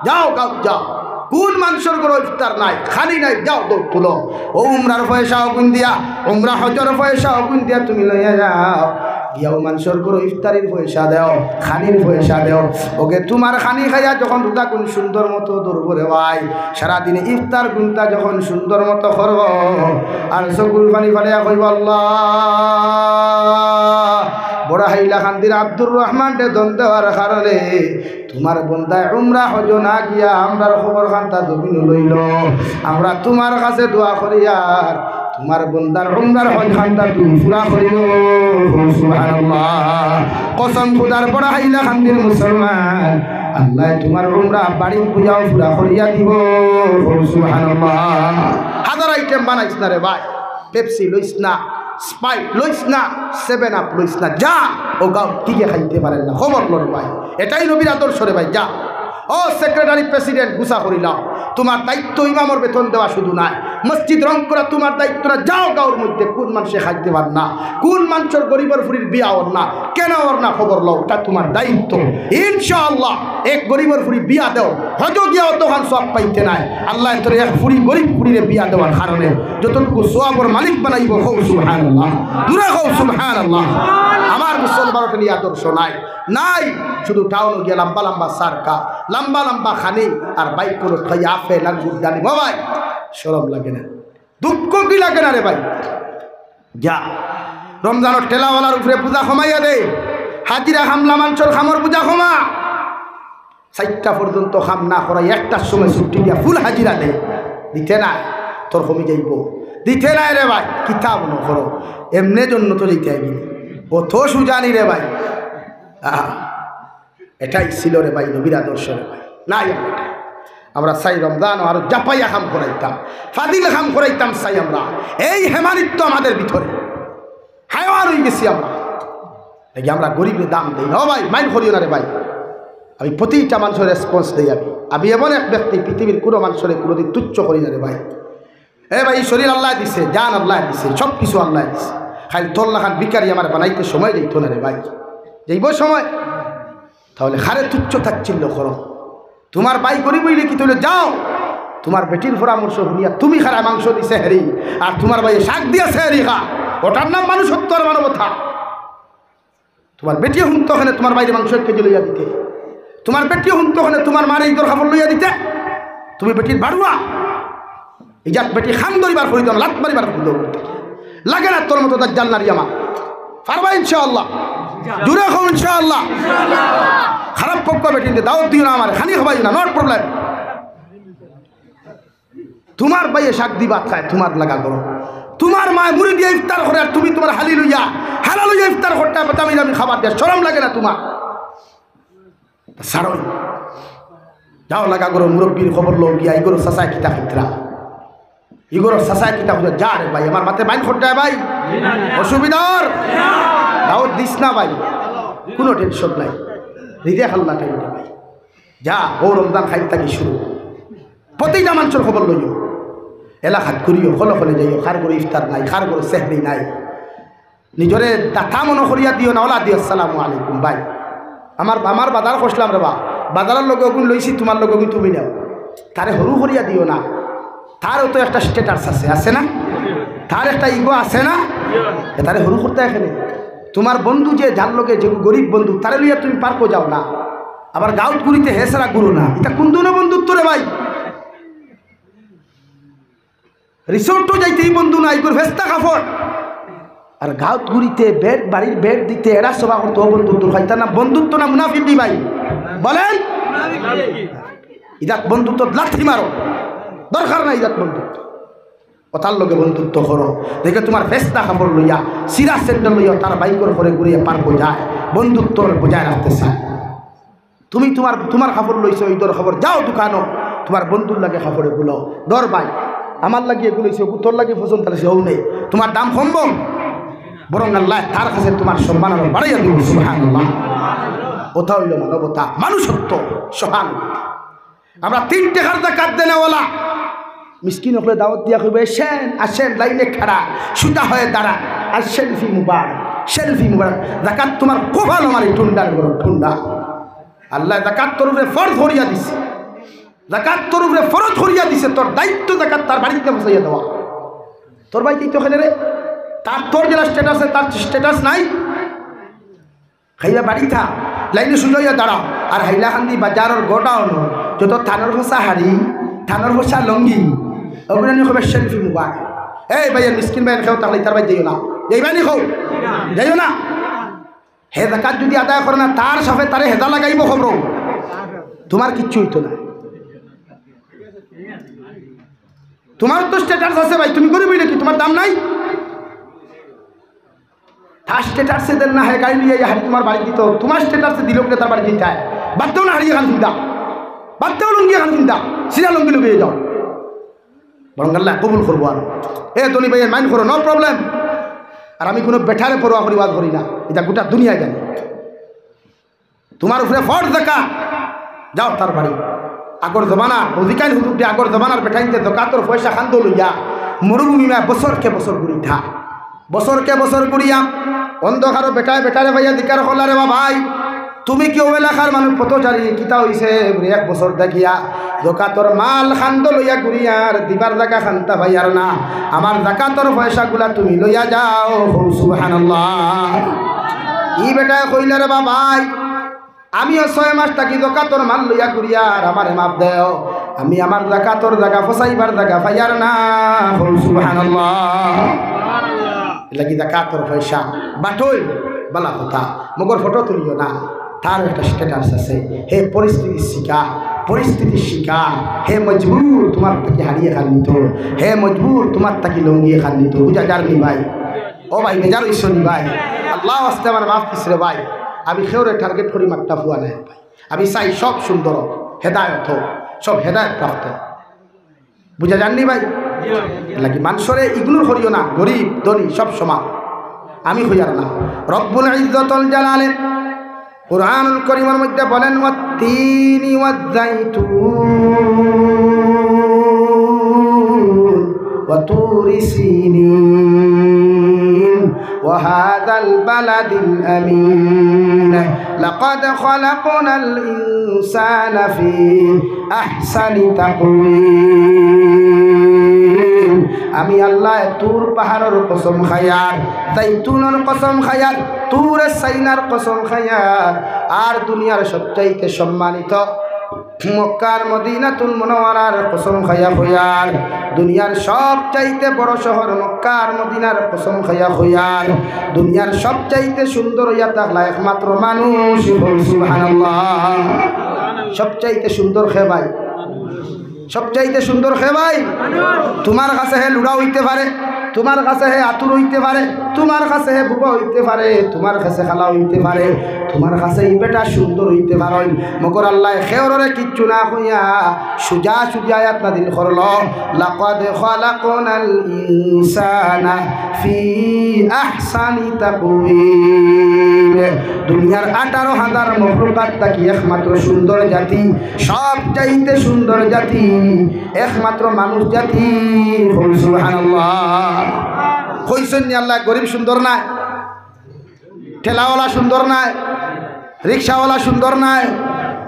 যাও গাঁও যাও। কুন মানষর ঘরো ইফতার নাই, খানি নাই, যাও দৌড় তুলো। অউ উমরার পয়সা অগুন দিয়া, উমরা হজর পয়সা অগুন দিয়া তুমি লইয়া যাও। গিয়া অউ মানষর ঘরো ইফতারির পয়সা দেও, খানির পয়সা দেও। অগে তুমার খানি খাইয়া যখন রোজাগুন সুন্দর মতো ধরবো রে ভাই, সারাদিনে ইফতারগুনতা যখন সুন্দর মতো করবো, আর চকুর পানি ফালাইয়া কইবো, "আল্লাহ, বড় হাইলাকান্দির আব্দুর রহমানরে ধন দেওয়ার কারণে তুমার বন্দায় উমরা হজো না গিয়া আমরার খবর খান্তা জমিনো লইলো। আমরা তুমার কাছে দোয়া করিয়ার তুমার বন্দার উমরার হজ খান্তা তুমি পুরা করিও।" কও সুবহানাল্লাহ। কসম খুদার, বড় হাইলাকান্দির মুসলমান, আল্লায় তুমার উমরা বাড়িত বইয়াও পুরা করিয়া দিবো। কও সুবহানাল্লাহ। হাজার আইটেম বানাইস না রে ভাই, পেপসি লইস না, স্প্রাইট লইস না, সেভেন আপ লইস না, যা। অউ গাঁওত কিগে খাইতে পারের না, খবর লো রে ভাই। এটাই নবীর আদর্শ রে ভাই, যা। ও সেক্রেটারি, প্রেসিডেন্ট, গুছা করিলাও। তুমার দায়িত্ব ইমামর বেতন দেওয়া শুধু নায়, মসজিদ রং করা তুমার দায়িত্ব না। যাও গাঁওর মধ্যে কুন মানষে খাইতে পার না, কুন মানষর গরিবর ফুরির বিয়া অর না, কেনে অর না, খবর লও, ইটা তুমার দায়িত্ব। ইনশাআল্লাহ এক গরিবর ফুরি বিয়া দেও, হজো গিয়া অতখান সওয়াব পাইতে নায়। আল্লায় তোরে এক ফুরি গরিব ফুরিরে বিয়া দেওয়ার কারণে যতটুকু সওয়াবর মালিক বানাইবো। কও সুবহানাল্লাহ, জুরে কও সুবহানাল্লাহ। আমার মুসলমানর খালি আদর্শ নাই, নাই, শুধু টাউনো গিয়া লম্বা লম্বা সারকা, লম্বা লম্বা খানি, আর বাইক করে খাইয়া আপেল আঙ্গুর ডালিম। ও ভাই, শরম লাগে না? দুঃখ কি লাগে না রে ভাই? যা, রমজানর ঠেলাওয়ালার উপরে বুঝা কমাইয়া দে, হাজিরা কামলা মানষর কামর বুঝা কমা। চাইরটা পর্যন্ত কাম না করাই একটার সময় ছুটি দিয়া ফুল হাজিরা দে, দিতে নায়, তোর কমি যাইবো, দিতে নায় রে ভাই। কিতা মনো করো, এমনে জন্নতো যাইতে আইবি নি? অত সুজা নি রে ভাই। আহ, এটাই ছিল রে ভাই নবীর আদর্শ রে ভাই। নাই আমরা এটা। আমরা চাই রমজান আরো জাপাইয়া কাম করাইতাম, ফাজিল কাম করাইতাম চাই আমরা। এই হেমানিত্ব আমাদের ভিতরে, হায়ওয়ান অই গেছি আমরা। দেখি আমরা গরিবরে দাম দেই না। ও ভাই, মাইন্ড করিও না রে ভাই। আমি প্রতিটা মানুষর রেসপন্স দেই আমি। আমি এমন এক ব্যক্তি, পৃথিবীর কোনো মানুষরে কোনোদিন তুচ্ছ করি না রে ভাই। এ ভাই, শরীর আল্লায় দিছে, জান আল্লায় দিছে, সব কিছু আল্লায় দিছে। খালি তোর লাখান ভিখারি আমার বানাইতে সময় দিত না রে ভাই। যাইব সময়, তাহলে খারে তুচ্ছ তাচ্ছিল্য করো। তোমার ভাই গরিব অইলে কিতা অইলো? যাও, তোমার বেটির পরামর্শ হুনিয়া তুমি খারা মাংস দি সেহরি, আর তোমার ভাইয়ে শাক দিয়া সেহরি খা। ওটার নাম মানুষত্ব আর মানবতা। তোমার বেটিয়ে হুনতো কেনে তোমার ভাইরে মাংস এক কেজি লইয়া দিতে? তোমার বেটিয়ে হুনতো কেনে তোমার মারে ইদর কাপড় লইয়া দিতে? তুমি বেটির বাড়ুয়া। ইজাত বেটি খান ধরিবার করি দাও, লাত মারিবার করি দাও। লাগে না তোর মতো দাজ্জাল নারী আমার। পারবা ইনশাআল্লাহ? জোরে কও ইনশাআল্লাহ। খারাপ পক্ষ বেটিনতে দাওয়াত দিও না আমার, খানি খাবাইও না, not problem। তোমার ভাইয়ে শাক দি ভাত খায়, তোমার লাগা করো। তোমার মায় মুড়ি দিয়া ইফতার করে, আর তুমি তোমার হালি লইয়া, হালা লইয়া ইফতার করতে, দামি দামি খাবার দিয়া, শরম লাগে না তোমার? ছাড়ো। যাও লাগা করো, মুরব্বীর খবর লও গিয়া, ইগোর চাচায় কিতা খিত্রা, ইগোর চাচায় কিতা খিত্রা, যা রে ভাই, আমার মাতে বাইন খোট্টায় ভাই, অসুবিধার দাওয়াত দিস না ভাই, কোনো টেনশন নাই, রিদে খাল্লা টাইম ভাই। যা, ও রমজান খাইল থাকি শুরু। প্রতিটা মানুষর খবর লইও। এলাকাত ঘুরিও, খলে খলে যাইও, কার ঘরো ইফতার নাই, কার ঘরো সেহরি নাই। নিজরে দাতা মনো করিয়া দিও না, ওলা দিও, "আসসালামু আলাইকুম ভাই।" আমার, আমার বাজার করছিলাম রে বা, বাজারর লগে অগুন লইছি, তোমার লগে অগুন তুমি নেও। তারে হুরু করিয়া দিও না। তারও তো একটা স্ট্যাটাস আছে, আছে না? তার একটা ইগো আছে না? এ তারে হুরু করতে এখানে। তোমার বন্ধু যে, যার লগে যে গরিব বন্ধু, তারে লইয়া তুমি পার্কো যাও না। আবার গাউত ঘুরিতে হে ছাড়া ঘুরো না। ইটা কোন ধরনের বন্ধুত্ব রে ভাই? রিসোর্টও যাইতে ই বন্ধু নাই, ইগোর ফেস্তা কাপড়। আর গাউত ঘুরিতে বেড, বাড়ির বেড দিতে এরা সভা করতে ও বন্ধুত্ব। ইটা না বন্ধুত্ব না মুনাফিকি ভাই? বলেন। ইজাত বন্ধুত্ব লাথি মারো, দরকার নাই ইজাত বন্ধুত্ব। ও তার লগে বন্ধুত্ব করো, দেখে তোমার ফেস্তা কাপড় লইয়া, সিরা স্যান্ডেল লইয়া, তার বাইকর ঘরে ঘুরিয়া পার্কো যায়, বন্ধুত্ব বজায় রাখতে চায়। তুমি তোমার, তোমার কাপড় লইছো, ইদর কাপড়, যাও দোকানো, তোমার বন্ধুর লাগি কাপড় এগুলো ধর ভাই, আমার লাগি এগুলো লইছো, তোর লাগি পছন্দ আছে, ও নেই, তোমার দাম কমবো, বরং আল্লায় তার কাছে তোমার সম্মান আরো বাড়াইয়া দিবো। সুবহানাল্লাহ। ওটা অইলো মানবতা, মানুষত্ব, সহানুভূতি। আমরা তিন টেকার যাকাত দেনেওয়ালা। মিসকিন অকলরে দাওয়াত দিয়া কইবো, "এসেন, আসেন, লাইনে খাড়া, সুজা হয়ে দাঁড়ান, আর সেলফি মুবারক, সেলফি মুবারক।" যাকাত তোমার কপাল আমার এই টুন্ডার বড় টুন্ডা। আল্লায় যাকাত তোর উপরে ফরজ করিয়া দিছে, যাকাত তোর উপরে ফরজ করিয়া দিছে, তোর দায়িত্ব যাকাত তার বাড়িত পৌঁছাইয়া দেওয়া। তোর বাড়িত তো এখানে রে, তার তোর যেটা স্ট্যাটাস আছে, তার স্ট্যাটাস নাই। খাইয়া বাড়ি থা, লাইনে সুজা অইয়া দাঁড়াও। আর হাইলাকান্দি বাজারর গোডাউনো যত থানর ফসা হাড়ি, থানর ফসা লুঙ্গি, ওগুলো নিয়া কইবা সেলফি মুবারক। এই ভাই, মিসকিন ভাই, কেউ তাহলে তার বাড়িত যাইও না, যাইবা নি কও? যাইও না। হে যাকাত যদি আদায় করে না, তার সাথে তারে হেজা লাগাইবো খবর, তোমার কিচ্ছু অইতো না। তোমার তো স্ট্যাটাস আছে ভাই, তুমি গরিব অইলে কি তোমার দাম নাই? তার স্ট্যাটাসে দেন না, হে গাড়ি লইয়া হাড়ি তোমার বাড়িত দিতো, তোমার স্ট্যাটাসে দিল বলে তার বাড়িত দিতায়। বাদ দেও না হাড়ি এখান চিন্তা, বাদ দেও লুঙ্গি এখান চিন্তা, সিরা লুঙ্গি লুঙ্গি যাও, বরং আল্লায় কবুল করবো। আর এ ধনী ভাই, মাইন্ড করো, no problem। আর আমি কোনো বেটারে পরোয়া করি ওয়াজ করি না, ইটা গোটা দুনিয়ায় জানে। তোমার উপরে ফরজ যাকাত, যাও তার বাড়ি। আগর জমানার, রোজিকাইল হুজুর দে আগর জমানার বেটাইন্তে যাকাতর পয়সা খান্দো লইয়া মরুভূমি মায় বছরকে বছর ঘুরিতা। বছরকে বছর ঘুরিয়া অন্ধকারো বেটায় বেটারে পাইয়া জিকার করলা, "রে বা ভাই, তুমি কি ও এলাকার মানুষ পথচারী? কিতা অইছে?" বুলে, "এক বছর থাকিয়া যাকাতর মাল খান্দো লইয়া ঘুরিয়ার, দিবার জাগা খান্তা পাইয়ার না। আমার যাকাতর পয়সাগুলা তুমি লইয়া যাও।" কও সুবহানাল্লাহ। ই বেটায় কইলা, "রে বা ভাই, আমিও ছয় মাস থাকি যাকাতর মাল লইয়া ঘুরিয়ার, আমারে মাফ দেও, আমি আমার যাকাতর জাগা, ফসাইবার জাগা পাইয়ার না।" কও সুবহানাল্লাহ। এর লাগি যাকাতর পয়সা বাটইন, বালা কথা, মগর ফটো তুলিও না। তার একটা স্ট্যাটাস আছে, হে পরিস্থিতির শিকার, পরিস্থিতির শিকার, হে মজবুর, তোমার থাকি হাড়ি এখান নিতো, হে মজবুর, তোমার থাকি লুঙ্গি এখান নিতো। বুঝা যার নি ভাই? ও ভাই, বেজার অইছো নি ভাই? আল্লাহ ওয়াস্তে আমার মাফ দিস রে ভাই। আমি কেউরে টার্গেট করি মাততা ফুয়া নায় ভাই। আমি চাই সব সুন্দর হোক, হেদায়ত হোক, সব হেদায়ত প্রাপ্ত। বুঝা যাননি ভাই? লাগি মানষরে ইগনোর করিও না, গরিব ধনী সব সমান। আমি কইয়ার না, রব্বুল ইজ্জতুল জালালে কোরআনুল করিমর মধ্যে বলেন, "ওয়াত্তিনি ওয়াজ্জাইতুন ওয়া তুরি সিনিন ওয়া হাযাল বালাদিল আমিন। লাকাদ খালাকনাল ইনসানা ফি আহসানি তাকওয়িম।" আমি আল্লায় তুর পাহাড়র কসম খাইয়ার, জাইতুনর কসম খাইয়ার, তুরে সাইনার কসম খাইয়ার, আর দুনিয়ার সবচাইতে সম্মানিত মক্কার মদিনাতুল মুনাওয়ারার কসম খাইয়া কইয়ার, দুনিয়ার সবচাইতে বড় শহর মক্কার মদিনার কসম খাইয়া কইয়ার, দুনিয়ার সবচাইতে সুন্দর অইয়া থাকলা একমাত্র মানুষ। বল সুবহানাল্লাহ। সবচাইতে সুন্দর কে ভাই? সবচাইতে সুন্দর কে ভাই? তুমার কাছে হে লুড়া অইতে পারে, তুমার কাছে হে আতুর অইতে পারে, তুমার কাছে হে বুবা অইতে পারে, তুমার কাছে খালা অইতে পারে, তুমার কাছে ই বেটা সুন্দর অইতে পারে। মগর আল্লায় কেউররে কিচ্ছু না কইয়া সুজা সুজা আয়াত নাজিল করলো, "লাকাদ খালাকনাল ইনসানা ফি আহসানি তাকওয়িম।" দুনিয়ার আঠারো হাজার মখলুকাত থাকি একমাত্র সুন্দর জাতি, সবচাইতে সুন্দর জাতি, একমাত্র মানুষ জাতি। বল সুবহানাল্লাহ। কইছইন নি আল্লায় গরিব সুন্দর নায়? ঠেলাওয়ালা সুন্দর নায়? রিক্সাওয়ালা সুন্দর নায়?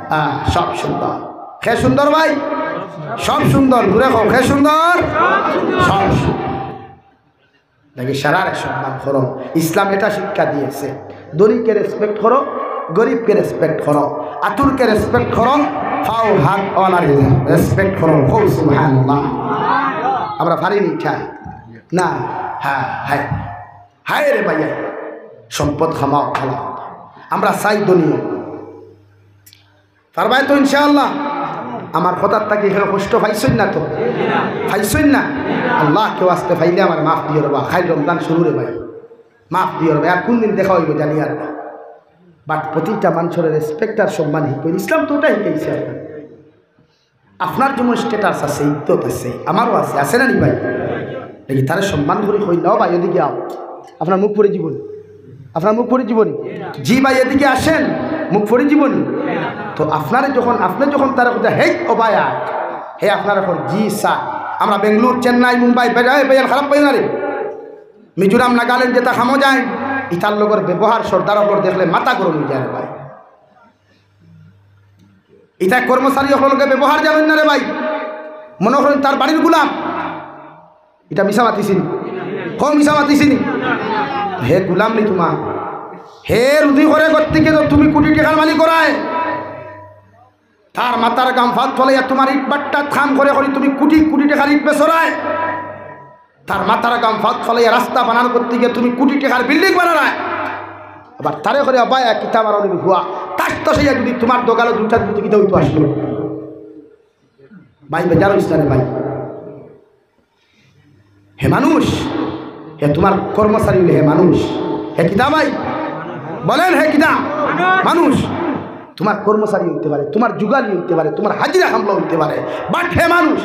আহ, সব সুন্দর। কে সুন্দর ভাই? সব সুন্দর। জুরে কও, কে সুন্দর? সব সুন্দর। দেখি, সারারে সম্মান করো। ইসলাম এটা শিক্ষা দিয়েছে, ধনীকে রেসপেক্ট করো, গরিবকে রেসপেক্ট করো, আতুরকে রেসপেক্ট করো, ফাও হাত ওয়ালারে রেসপেক্ট করো। কও সুবহানাল্লাহ। আমরা পারি নি ইটা? না। হ্যাঁ, হ্যাঁ। হায় রে ভাই, হায়। সম্পদ কামাও, খালা। আমরা চাই ধনী অই। পারবায় তো ইনশাআল্লাহ? আমার কথার থাকি কেউ কষ্ট পাইছইন না তো? পাইছইন না? আল্লাহকে ওয়াস্তে পাইলে আমারে মাফ দিও রে বা, কাইল রমজান শুরু রে ভাই, মাফ দিও রে ভাই। আর কুনদিন দেখা অইবো জানি আর না। But প্রতিটা মানষরে রেসপেক্ট আর সম্মান শিখাইন, ইসলাম তো ওটা শিখাইছে আপনারে। আপনার যেমন স্ট্যাটাস আছে, ইজ্জত আছে, আমারও আছে, আছে না নি ভাই? দেখি, তারে সম্মান করি কই, "নাও ভাই, এদিকে আও, আপনার মুখ পড়ি যিবো নি, আপনার মুখ পড়ি যিবো নি।" "জি ভাই, এদিকে আসেন, মুখ পড়ি যিবো নি।" তো আপনারে যখন, আপনে যখন তারে কইতা, "হেই, ও ভাই, আয়", হে আপনারে কর, "জি স্যার।" আমরা বেঙ্গালুর, চেন্নাই, মুম্বাই, ভাই, এই ভাই, খারাপ পাইও না রে। মিজোরাম, নাগাল্যান্ড যেতা কামো যাইন, ইতার লগর ব্যবহার সর্দার অকলর দেখলে মাথা গরম অই যায় রে ভাই। ইতা কর্মচারী অকলর লগে ব্যবহার জানইন না রে ভাই, মনো করইন তার বাড়ির গুলাম। ইতা মিছা মাতিছি নি? কও মিছা মাতিছি নি? হে গুলাম নি তুমার, হে রুজি করে গতিকে তো তুমি কুটি টেকার মালিক অরায়। তার মাথার ঘাম ফাত ফালাইয়া তুমার ইট ভাট্টাত কাম করি করি তুমি কুটি কুটি টেকার ইট বেচরায়। তার মাথার ঘাম ফাত ফালাইয়া রাস্তা বানার গতিকে তুমি কুটি টেকার বিল্ডিং বানারায়। আবার তারে কইরায়, "ভাই, এক কিতা মারো নি হুয়া।" তাস তো সেই যদি তুমার দোকানো দুইটা দুটো কিতা অইতো আসলো। ভাই, বেজার অইছ না রে ভাই। হে মানুষ, হে তুমার কর্মচারী অইলে হে মানুষ। হে কিতা ভাই? বলেন, হে কিতা? মানুষ। তুমার কর্মচারী অইতে পারে, তুমার যুগালি অইতে পারে, তুমার হাজিরা কামলা অইতে পারে, but হে মানুষ।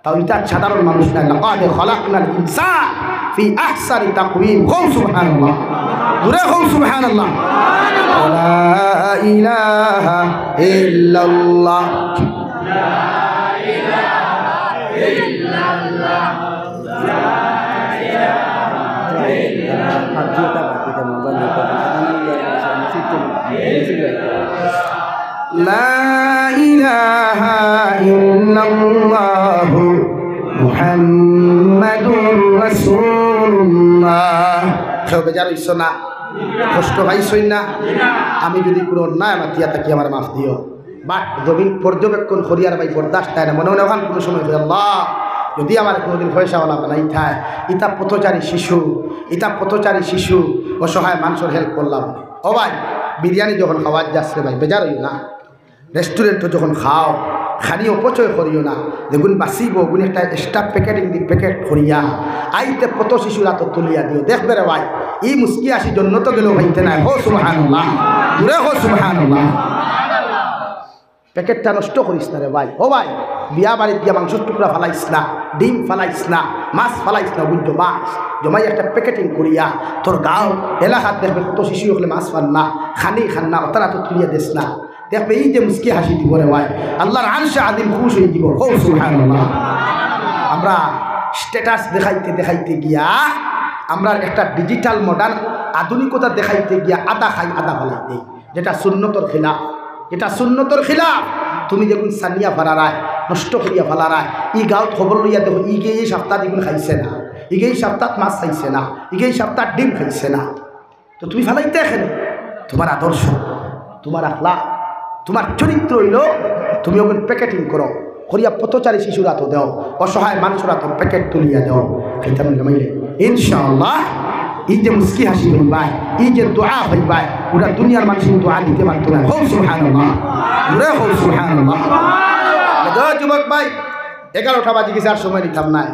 তাও ইতা সাধারণ মানুষ নায়। লাকাদ খালাকনাল ইনসানা ফি আহসানি তাকওয়িম। কও সুবহানাল্লাহ। জুরে কও সুবহানাল্লাহ। লা ইলাহা ইল্লাল্লাহ। লা ইলাহা ইল্লাল্লাহু মুহাম্মাদুর রাসূলুল্লাহ। কেউ বেজার অইছো না? কষ্ট পাইছইন না? আমি যদি কুনু অন্যায় মাতিয়া থাকি, আমারে মাফ দিও। But জমিন পর্যবেক্ষণ করিয়ার ভাই বরদাস্ত অয় না। মনে মনে অখান কুনু সময় কই, "আল্লাহ, যদি আমারে কুনুদিন পয়সাওয়ালা বানাইতায়, ইতা পথচারী শিশু, ইতা পথচারী শিশু, অসহায় মানষর হেল্প করলাম।" ও ভাই, বিরিয়ানি যখন খাওয়াত যাস রে ভাই, বেজার অইও না। রেস্টুরেন্টো যখন খাও, খানি অপচয় করিও না। যেগুন বাচিবো, ওগুন একটা এক্সট্রা প্যাকেটিং দি প্যাকেট করিয়া আইতে পথ শিশুর আতো তুলিয়া দিও। দেখবে রে ভাই, ই মুস্কি হাসি জন্নতো গেলেও পাইতে নায়। কও সুবহানাল্লাহ, জোরে কও সুবহানাল্লাহ। প্যাকেটটা নষ্ট করিস না রে ভাই। ও ভাই, বিয়া বাড়িত গিয়া মাংসর টুকরা ফালাইস না, ডিম ফালাইস না, মাছ ফালাইস না, ওগুন জমাইস। জমাই একটা প্যাকেটিং করিয়া তোর গাঁও এলাকাত দেখবে কত শিশু অকলে মাছ ফান না, খানি খান না, অতার আতো তুলিয়া দেস না। দেখবে ই যে মুস্কি হাসি দিবো রে ভাই, আল্লাহর আরশে আজিম খুশ অইযিবো। কও সুবহানাল্লাহ। আমরা স্ট্যাটাস দেখাইতে দেখাইতে গিয়া আমরার একটা ডিজিটাল মডার্ন আধুনিকতা দেখাইতে গিয়া আধা খাই আধা ফালাই দেই, যেটা সুন্নতর খিলাফ, যেটা সুন্নতর খিলাফ। তুমি যেগুন সানিয়া ফালারায়, নষ্ট করিয়া ফালারায়, ই গাঁওত খবর লইয়া দেখো, ইগে ই সপ্তাহ দিগুন খাইছে না, ইগে ই সপ্তাহ মাছ খাইছে না, ইগে ই সপ্তাহ ডিম খাইছে না। তো তুমি ফালাইতে কেনে? তুমার আদর্শ, তুমার আখলাক, তুমার চরিত্র অইলো তুমি ওগুন প্যাকেটিং করো, করিয়া পথচারী শিশুর আতো দেও, অসহায় মানুষর আতো প্যাকেট তুলিয়া দেও। খাইতাম না মাইলে ইনশাআল্লাহ ই যে মুস্কি হাসি পাইবায়, ই যে দোয়া পাইবায়, ওটা দুনিয়ার মানুষ দোয়া দিতে পারতো না। কও সুবহানাল্লাহ, জোরে কও সুবহানাল্লাহ। যুবক ভাই, এগারোটা বাজি গেছে, আর সময় নিতাম নায়।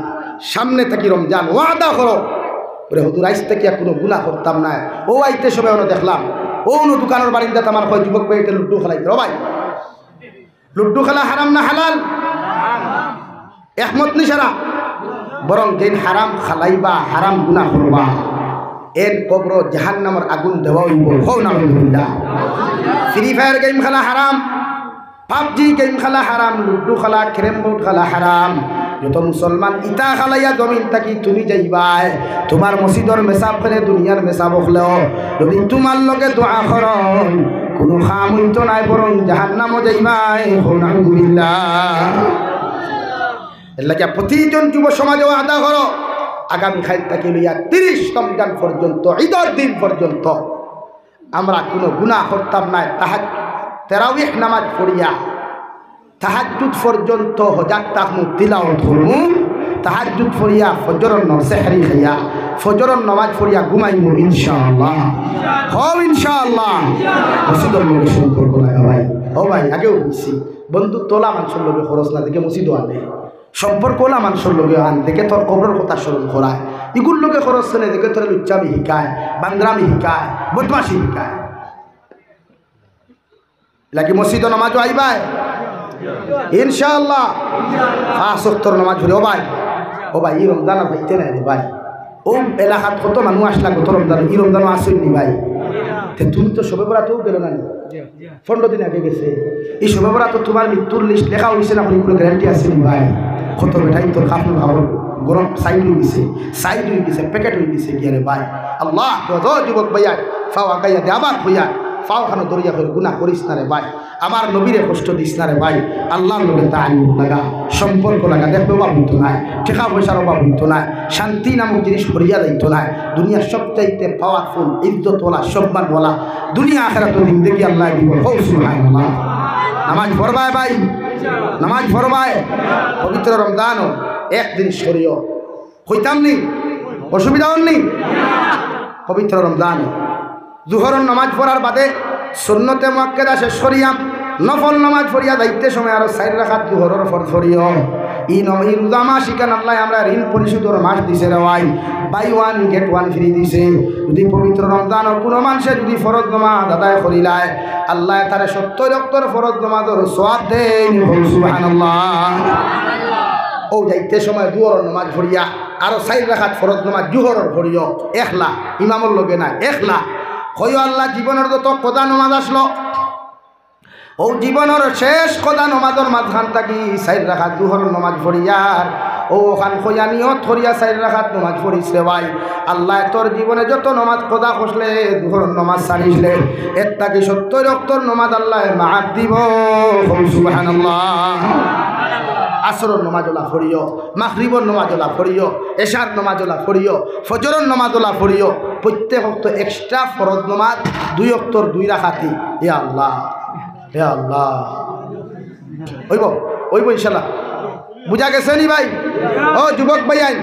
সামনে থাকি রমজান, ওয়াদা করো, ওরে হুজুর, আইজ থাকি আর কুনু গুনা করতাম নায়। ও আইতে সময় অনো দেখলাম, ও অনো দোকানর বারিন্দাত আমার কয় যুবক ভাই, এটা লুডু খেলাইতে। ও ভাই, লুডু খেলা হারাম না হালাল? একমত নি সারা? বরং যেইন হারাম খেলাইবা, হারাম গুনা করবা, এন কবরো জাহান্নামর আগুন দেওয়া অইবো। কও নাউজুবিল্লাহ। ফ্রি ফায়ার গেম খেলা হারাম, পাবজি গেম খেলা হারাম, লুডু খেলা, ক্যারম বোর্ড খেলা হারাম। যত মুসলমান ইতা খেলাইয়া জমিন থাকি তুমি যাইবায়, তুমার মসজিদর মেসাব করে দুনিয়ার মেসাব অকলেও যদি তুমার লগে দোয়া করইন, কুনু কাম অইতো নায়, বরং জাহান্নামো যাইবায়। কও নাউজুবিল্লাহ। এর লাগিয়া প্রতিজন যুব সমাজে ওয়াদা করো, আগামী কাইল থাকি লইয়া তিরিশ রমজান পর্যন্ত, ঈদর দিন পর্যন্ত আমরা কুনু গুনা করতাম নায়। তাহাজ-, তেরাবিহ নামাজ পড়িয়া তাহাজ্জুদ পর্যন্ত হজাগ থাকমু, তিলাওয়াত করমু, তাহাজ্জুদ পড়িয়া ফজরর ন-, সেহরি খাইয়া ফজরর নামাজ পড়িয়া ঘুমাইমু ইনশাআল্লাহ। কও ইনশাআল্লাহ। মসজিদর লগে সম্পর্ক লাগা ভাই। ও ভাই, আগেও কইছি, বন্ধুত্ব অলা মানষর লগে খরচ না দেখে মসজিদো আনে। সম্পর্ক অলা মানষর লগে আন দেখে তোর কবরর কথা স্মরণ করায়। ইগুর লগে খরচ অনে দেখে তোরে লুচ্চামি হিকায়, বান্দরামি হিকায়, বদমাশি হিকায়। লাগি মসজিদো নামাজো আইবায় ইনশাআল্লাহ। পাঁচ ওয়াক্তর নামাজ পড়ি। ও ভাই, ও ভাই, ই রমজান আর পাইতে নায় রে ভাই। ও এলাকাত কত মানুষ আছলা গত রমজান, ই রমজানো আছইন নি ভাই? তে তুমি তো শবে বরাতও গেলা না নি? পনরো দিন আগে গেছে। ই শবে বরাতো তুমার মৃত্যুর লিস্ট লেখা অইছে না, কুনু গ্যারান্টি আছে নি ভাই? কত বেটাইন তোর কাফন কাপড় গরম সাইড অইগেছে, সাইড অইগেছে, প্যাকেট অইগেছে গিয়া রে ভাই। আল্লাহ, তো যুবক ভাইয়া, পাও আগাইয়া দে, আবার কইয়ার, পাও খানো ধরিয়া কইর, গুনা করিস না রে ভাই, আমার নবীরে কষ্ট দিস না রে ভাই। আল্লাহর লগে তাআল্লুক লাগা, সম্পর্ক লাগা। দেখবে অভাব অইতো নায়, টেকা পয়সার অভাব অইতো নায়, শান্তি নামক জিনিস হারাইয়া যাইতো নায়। দুনিয়ার সবচাইতে পাওয়ারফুল, ইজ্জতওয়ালা, সম্মানওয়ালা, দুনিয়া আখেরাতো জিন্দেগি আল্লায় দিবো। কও সুবহানাল্লাহ। নামাজ পড়বায় ভাই, নামাজ পড়বায়। পবিত্র রমজানো একদিন সরিও, কইতাম নি, অসুবিধা অর নি? পবিত্র রমজান, জুহরর নামাজ পড়ার বাদে সুন্নতে মুআক্কাদা শেষ করিয়া, নফল নামাজ পড়িয়া যাইতে সময় আরো চাইর রাকাত জুহরর ফরজ পড়িও। ই নম-, ই রোজা মাস ইখান আল্লায় আমরারে ঋণ পরিশোধর মাস দিছে রে ভাই, buy one get one free দিছে। যদি পবিত্র রমজানো কুনু মানষে যদি ফরজ নামাজ আদায় করিলায়, আল্লায় তারে সত্তইর ওয়াক্তর ফরজ নামাজর সওয়াব দেইন। কও সুবহানাল্লাহ। অউ যাইতে সময় জুহরর নামাজ পড়িয়া আরো চাইর রাকাত ফরজ নামাজ জুহরর পড়িও, একলা, ইমামর লগে না, একলা। কইও, আল্লাহ, জীবনর যত কজা নামাজ আছলো, অউ জীবনর শেষ কজা নামাজর মাঝখান থাকি চাইর রাকাত জুহরর নামাজ পড়িয়ার, অউ অখান কইয়া নিয়ত করিয়া চাইর রাকাত নামাজ পড়িস রে ভাই। আল্লায় তোর জীবনে যত নামাজ কজা করছলে, জুহরর নামাজ ছাড়িছলে, এর থাকি সত্তইর ওয়াক্তর নামাজ আল্লায় মাফ দিবো। কও সুবহানাল্লাহ। আসরর নামাজ অলা পড়িও, মাগরিবর নামাজ অলা পড়িও, এশার নামাজ অলা পড়িও, ফজরর নামাজ অলা পড়িও, প্রত্যেক ওয়াক্ত extra ফরজ নামাজ দুই ওয়াক্তর দুই রাকাতি। ইয়া আল্লাহ, ইয়া আল্লাহ। অইবো, অইবো ইনশাআল্লাহ। বুঝা গেছে নি ভাই? ও যুবক ভাইয়াইন,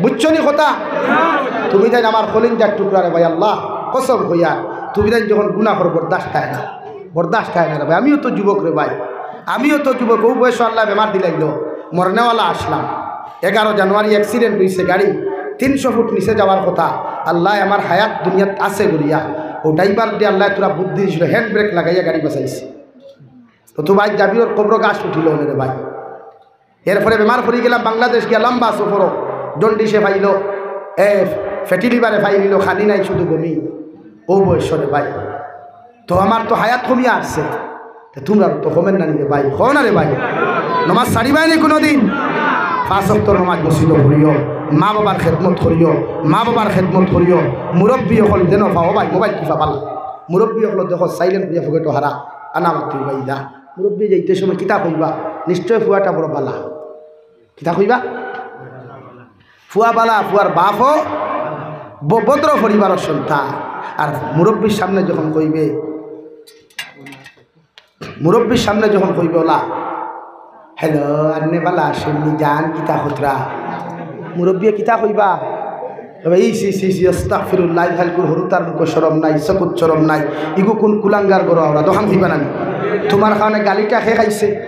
বুঝছো নি কথা? তুমি তাইন আমার কলিজার টুকরা রে ভাই, আল্লাহ কসম কইয়া, তুমি তাইন যখন গুনা করো বরদাস্ত অয় না, বরদাস্ত অয় না রে ভাই। আমিও তো যুবক রে ভাই, আমিও তো যুবক। অউ বয়সো আল্লায় বেমার দিলাইলো, মরনেওয়ালা আছলাম। এগারো জানুয়ারি accident অইছে গাড়ি, তিনশো ফুট নিচে যাওয়ার কথা, আল্লায় আমার হায়াত দুনিয়াত আছে বলিয়া, ও ড্রাইভাররে আল্লায় থুড়া বুদ্ধি দিছিল, হ্যান্ড ব্রেক লাগাইয়া গাড়ি বাঁচাইছে। নতুবা আইজ জাবিরর কবরো ঘাস উঠিল অনে রে ভাই। এরপরে বেমার পড়ি গেলাম বাংলাদেশ গিয়া লম্বা সফরো, জন্ডিসে পাইল, এ, ফ্যাটি লিভারে পাইলিল, খানি নাই শুধু বমি। ও বয়সো রে ভাই, তো আমার তো হায়াত কমিয়া আসছে, তে তুমরার তো কমের না নি রে ভাই, কও না রে ভাই। নমাজ ছাড়িবায় নি কুনুদিন? পাঁচ ওয়াক্ত নমাজ মসজিদো পড়িও, মা বাবার খেদমত করিও, মা বাবার খেদমত করিও। মুরব্বি অকল যেন পাও ভাই, মোবাইল টিপা বালা। মুরব্বি অকল দেখো, সাইলেন্ট করিয়া পকেটো হারা, আনা মাতি ভাই দা। মুরব্বি যাইতে সময় কিতা কইবা? নিশ্চয় ফুয়াটা বড় বালা। কিতা কইবা? ফুয়া বালা, ফুয়ার বাপও ব-, ভদ্র পরিবারর সন্তান। আর মুরব্বির সামনে যখন কইবে, মুরব্বির সামনে যখন কইবে, "ওলা, হ্যালো, আন্নে বালা আসেননি জান, কিতা খতরা?" মুরব্বিয়ে কিতা কইবা? তবে এই সি, সি, সি, আস্তাগফিরুল্লাহ, এই খালকুর হরুতার মুখো শরম নাই, চকুত শরম নাই, ইগু কোন কুলাঙ্গার গরু আওরা, দোকান কইবা না নি? তোমার কারণে গালিটা খে খাইছে?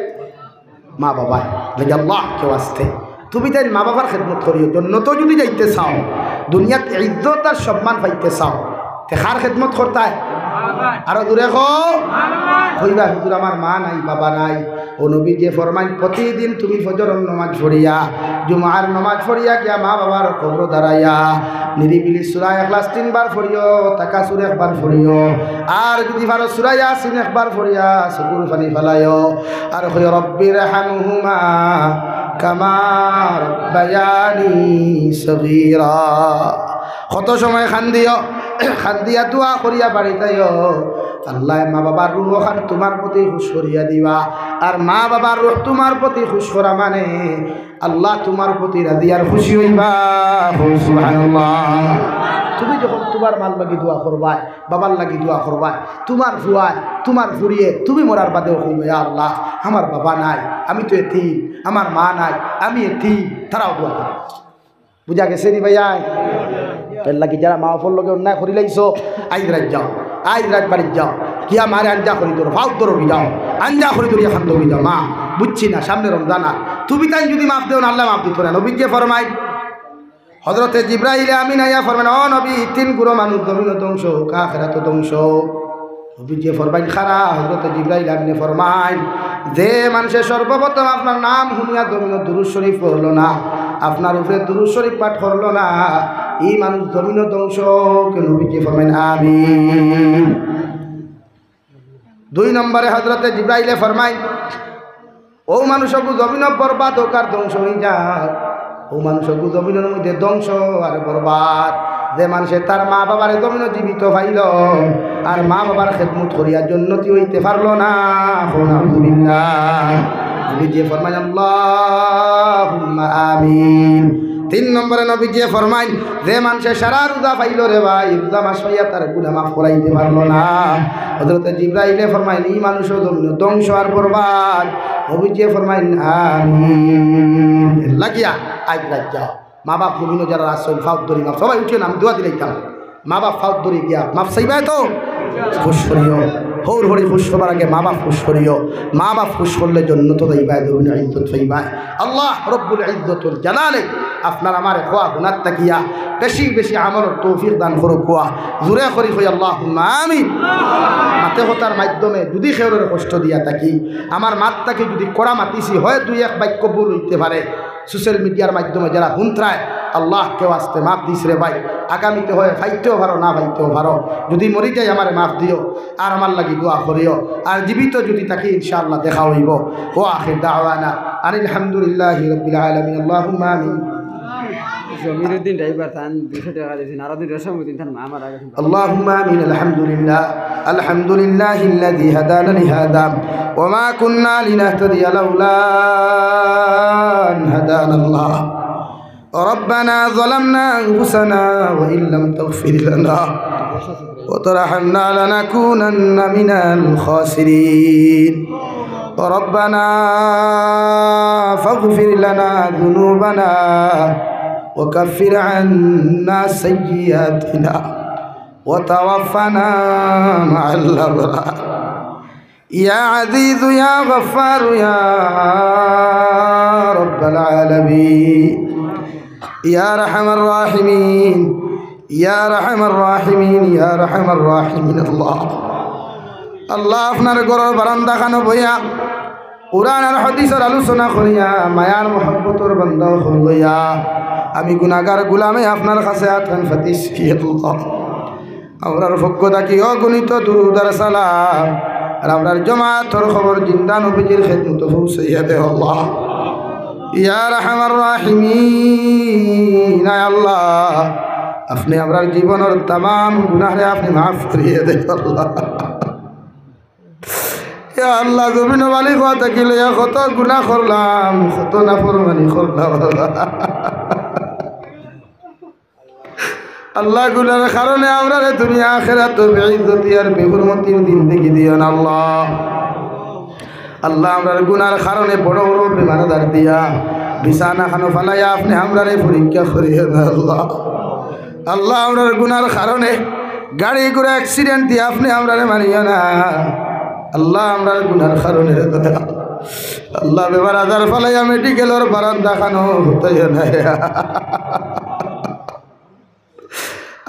মা বাবায়, লাগে আল্লাহ কেউ আসতে। তুমি তাই মা বাবার খেদমত করিও, জন্নতো যদি যাইতে চাও, দুনিয়াত ইজ্জত আর সম্মান পাইতে চাও, তে কার খেদমত করতায়? আরো জোরে কও। কইবা, "হুজুর, আমার মা নাই, বাবা নাই।" ও নবীজিয়ে ফরমাইন, প্রতিদিন তুমি ফজরর নমাজ পড়িয়া, জুমার নমাজ পড়িয়া গিয়া মা বাবার কবরো দাঁড়াইয়া নিরিবিলি সূরা ইখলাস তিনবার পড়িও, তাকাসুর একবার পড়িও, আর যদি পারো সূরা ইয়াসিন একবার পড়িয়া চকুর পানি ফালাইও। আর কইও, "রব্বির হামহুমা কামা রব্বায়ানি সগীরা।" কত সময় কান্দিও, কান্দিয়া দোয়া করিয়া বাড়িত আইও। আল্লায় মা বাবার রুহ খান তুমার প্রতি খুশ করিয়া দিবা। আর মা বাবার রুহ তুমার প্রতি খুশ করা মানে আল্লাহ তুমার প্রতি রাজি আর খুশি অইবা। কও সুবহানাল্লাহ। তুমি যখন তুমার মার লাগি দোয়া করবায়, বাবার লাগি দোয়া করবায়, তুমার ফুয়ায়, তুমার ফুড়িয়ে, তুমি মরার বাদেও কইবায়, "ইয়া আল্লাহ, আমার বাবা নাই, আমি তো এতিম, আমার মা নাই, আমি এতিম।" তারাও দোয়া করবা। বুঝা গেছে নি ভাইয়া? এর লাগি যারা মা বাপর লগে অন্যায় করিলাইছো, আইজ রাইত যাও, আইজ রাইত বাড়িত যাও, গিয়া মারে আঞ্জা করি ধরো, ফাউত ধরো কি যাও, আঞ্জা করি ধরিয়া কান্দো কি যাও, "মা, বুঝছি না, সামনে রমজান আর তুমি তাইন যদি মাফ দেও না, আল্লায় মাফ দিতো না।" নবীজিয়ে ফরমাইন, হযরতে জিব্রাইল আমিন আইয়া ফরমাইন, "ও নবী, তিন গুরু মানুষ জমিনো ধ্বংস, আখেরাতো ধ্বংস।" নবীজিয়ে ফরমাইন, "কারা?" হযরতে জিব্রাইল আমিনে ফরমাইন, "যে মানষে সর্বপ্রথম আপনার নাম হুনিয়া জমিনো দুরূদ শরীফ পড়লো না, আপনার উপরে দুরূদ শরীফ পাঠ করলো না, ই মানুষ জমিনো ধ্বংস।" কে নবীজিয়ে ফরমাইন, "আমিন।" দুই নম্বরে হযরতে জিব্রাইলে ফরমাইন, "অউ মানুষগু জমিনো বরবাদ অউক আর ধ্বংস অইযাউক, অউ মানুষগু জমিনর মধ্যে ধ্বংস আর বরবাদ, যে মানষে তার মা বাবারে জমিনো জীবিত পাইলো, আর মা বাবার খেদমত করিয়া জন্নতি অইতে পারলো না।" কও নাউজুবিল্লাহ। নবীজিয়ে ফরমাইন, "আল্লাহুম্মা আমিন।" তিন নম্বরে নবীজিয়ে ফরমাইন, যে মানষে সারা রোজা পাইলো রে ভাই, রোজা মাস পাইয়া তার গুনা মাফ করাইতে পারলো না। হযরতে জিব্রাইলে ফরমাইন, "ই মানুষও জমিনো ধ্বংস আর বরবাদ।" নবীজিয়ে ফরমাইন, "আমিন।" লাগিয়া আইজ রাইত যাও, মা বাপ জমিনো যারা আছইন, ফাউত ধরি মাফ, সবাই উঠিও না, আমি দোয়া দিলাইতাম। মা বাপ ফাউত ধরি গিয়া মাফ চাইবায় তো? খুশ করিও। হউর হরি খুশ করবার আগে মা বাপ খুশ করিও। মা বাপ খুশ করলে জন্নতো যাইবায়, দুনিয়া ইজ্জত পাইবায়। আল্লাহ রব্বুল ইজ্জতুল জালালে আপনার আমার খোয়া গুনার তাকিয়া বেশি বেশি আমলর তৌফিক দান করুক। খোয়া জুরে করি কই, "আল্লাহুম্মা আমিন।" মাতে কথার মাধ্যমে যদি কেউরে কষ্ট দিয়া থাকি, আমার মাত থাকি যদি কড়া মাতিছি, হয় দুই এক বাক্য ভুল অইতে পারে, সোশ্যাল মিডিয়ার মাধ্যমে যারা হুনতরায়, আল্লাহ কেউ আস্তে মাফ দিস রে ভাই। আগামীতে হয় পাইতেও পারো, না পাইতেও পারো। যদি মরি যাই, আমারে মাফ দিও, আর আমার লাগি দোয়া করিও। আর জীবিত যদি থাকি, ইনশাআল্লাহ দেখা অইবো। ওয়া আখির দাওয়ানা আনিল হামদুলিল্লাহি রাব্বিল আলামিন। আল্লাহুম্মা আমিন। জমিরুদ্দিন ড্রাইভার তান দুইশো টেকা দিছইন, আরো দিন রসম দিন তান মা আমার আগে। اللهم آمين. الحمد لله، الحمد لله الذي هدانا لهذا وما كنا لنهتدي لولا أن هدانا الله. ربنا ظلمنا أنفسنا وإن لم تغفر لنا وترحمنا لنكونن من الخاسرين. ربنا فاغفر لنا ذنوبنا وكفر عنا سيئاتنا وتوفنا مع الأبرار. يا عزيز يا غفار يا رب العالمين. ইয়া আরহামার রাহিমিন, ইয়া আরহামার রাহিমিন, ইয়া আরহামার রাহিমিন। আল্লাহ, আল্লাহ, আপনার ঘরর বারান্দা খানো বইয়া কোরআন আর হাদিসর আলোচনা করিয়া মায়ার মহব্বতর বান্দা অকল লইয়া আমি গুনাহগার গোলামে আপনার কাছে আত খান পাতিছি আল্লাহ। আমরার পক্ষ থাকি অগণিত দুরুদ আর সালাম আর আমরার জমাতর খবর জিন্দা নবীজির খেদমতো পৌঁছাইয়া দেও আল্লাহ। ইয়া আরহামার রাহিমিন, আয় আল্লাহ, আপনে আমরার জীবনর তামাম গুনাহরে আপনে মাফ করিয়া দেও আল্লাহ। ইয়া আল্লাহ, জমিনো বালিগ অওয়া থাকি লইয়া কত গুনাহ করলাম, কত নাফরমানি করলাম আল্লাহ। আল্লাহ, গুনার কারণে আমরারে দুনিয়া আখেরাতো বেইজ্জতি আর বেহুরমতির জিন্দেগি দিও না আল্লাহ। আল্লাহ, আমরার গুনার কারণে বড় বড় বেমার আজার দিয়া বিছানা খানো ফালাইয়া আপনে আমরারে পরীক্ষা করিও না আল্লাহ। আল্লাহ, আমরার গুনার কারণে গাড়ি ঘোড়া accident দিয়া আপনে আমরারে মারিও না আল্লাহ। আমরার গুনার কারণে আল্লাহ, বেমার আজার ফালাইয়া মেডিকেলর বারান্দা খানো হুতাইও না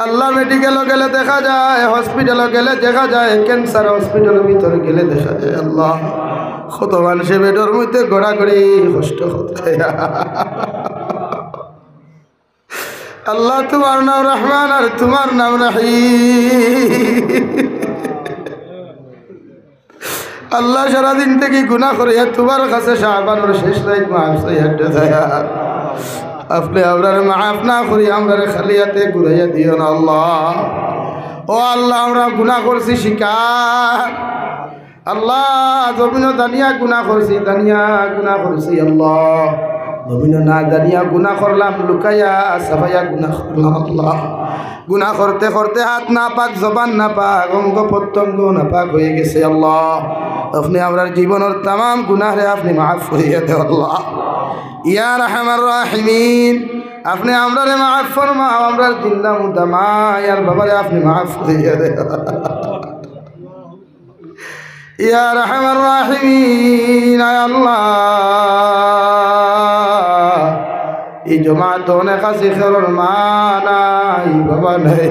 আল্লাহ। মেডিকেলো গেলে দেখা যায়, হসপিটালো গেলে দেখা যায়, ক্যান্সার হসপিটালর ভিতরে গেলে দেখা যায় আল্লাহ, কত মানষে বেডর মধ্যে গড়াগড়ি কষ্ট করতে। আল্লাহ, তুমার নাম রহমান আর তুমার নাম রহিম। আল্লাহ, সারাদিন থাকি গুনাহ করিয়া তুমার কাছে শাবানর শেষ রাইত মাফ চাইয়া দয়া। আপনে আমরারে মাফ না করি আমরারে খালি আতে ঘুরাইয়া দিও না আল্লাহ। ও আল্লাহ, আমরা গুনাহ করছি স্বীকার। আল্লাহ, জমিনো জানিয়া গুনাহ করছি, জানিয়া গুনাহ করছি আল্লাহ। জমিনো না জানিয়া গুনাহ করলাম, লুকাইয়া ছাপাইয়া গুনাহ করলাম আল্লাহ। গুনাহ করতে করতে হাত নাপাক, জবান নাপাক, অঙ্গ প্রত্যঙ্গ নাপাক অইগেছে আল্লাহ। আপনে আমরার জীবনর তামাম গুনাহরে আপনে মাফ করিয়া দেও আল্লাহ। ইয়া আরহামার রাহিমিন, আপনে আমরারে মাফ ফরমাও, আমরার জিন্দা মুর্দা মায়ার বাবারে আপনে মাফ করিয়া দেও। ইয়া আরহামার রাহিমিন, আয় আল্লাহ, ই জমাতো অনেক আছে, কেউর মা নাই, বাবা নাই।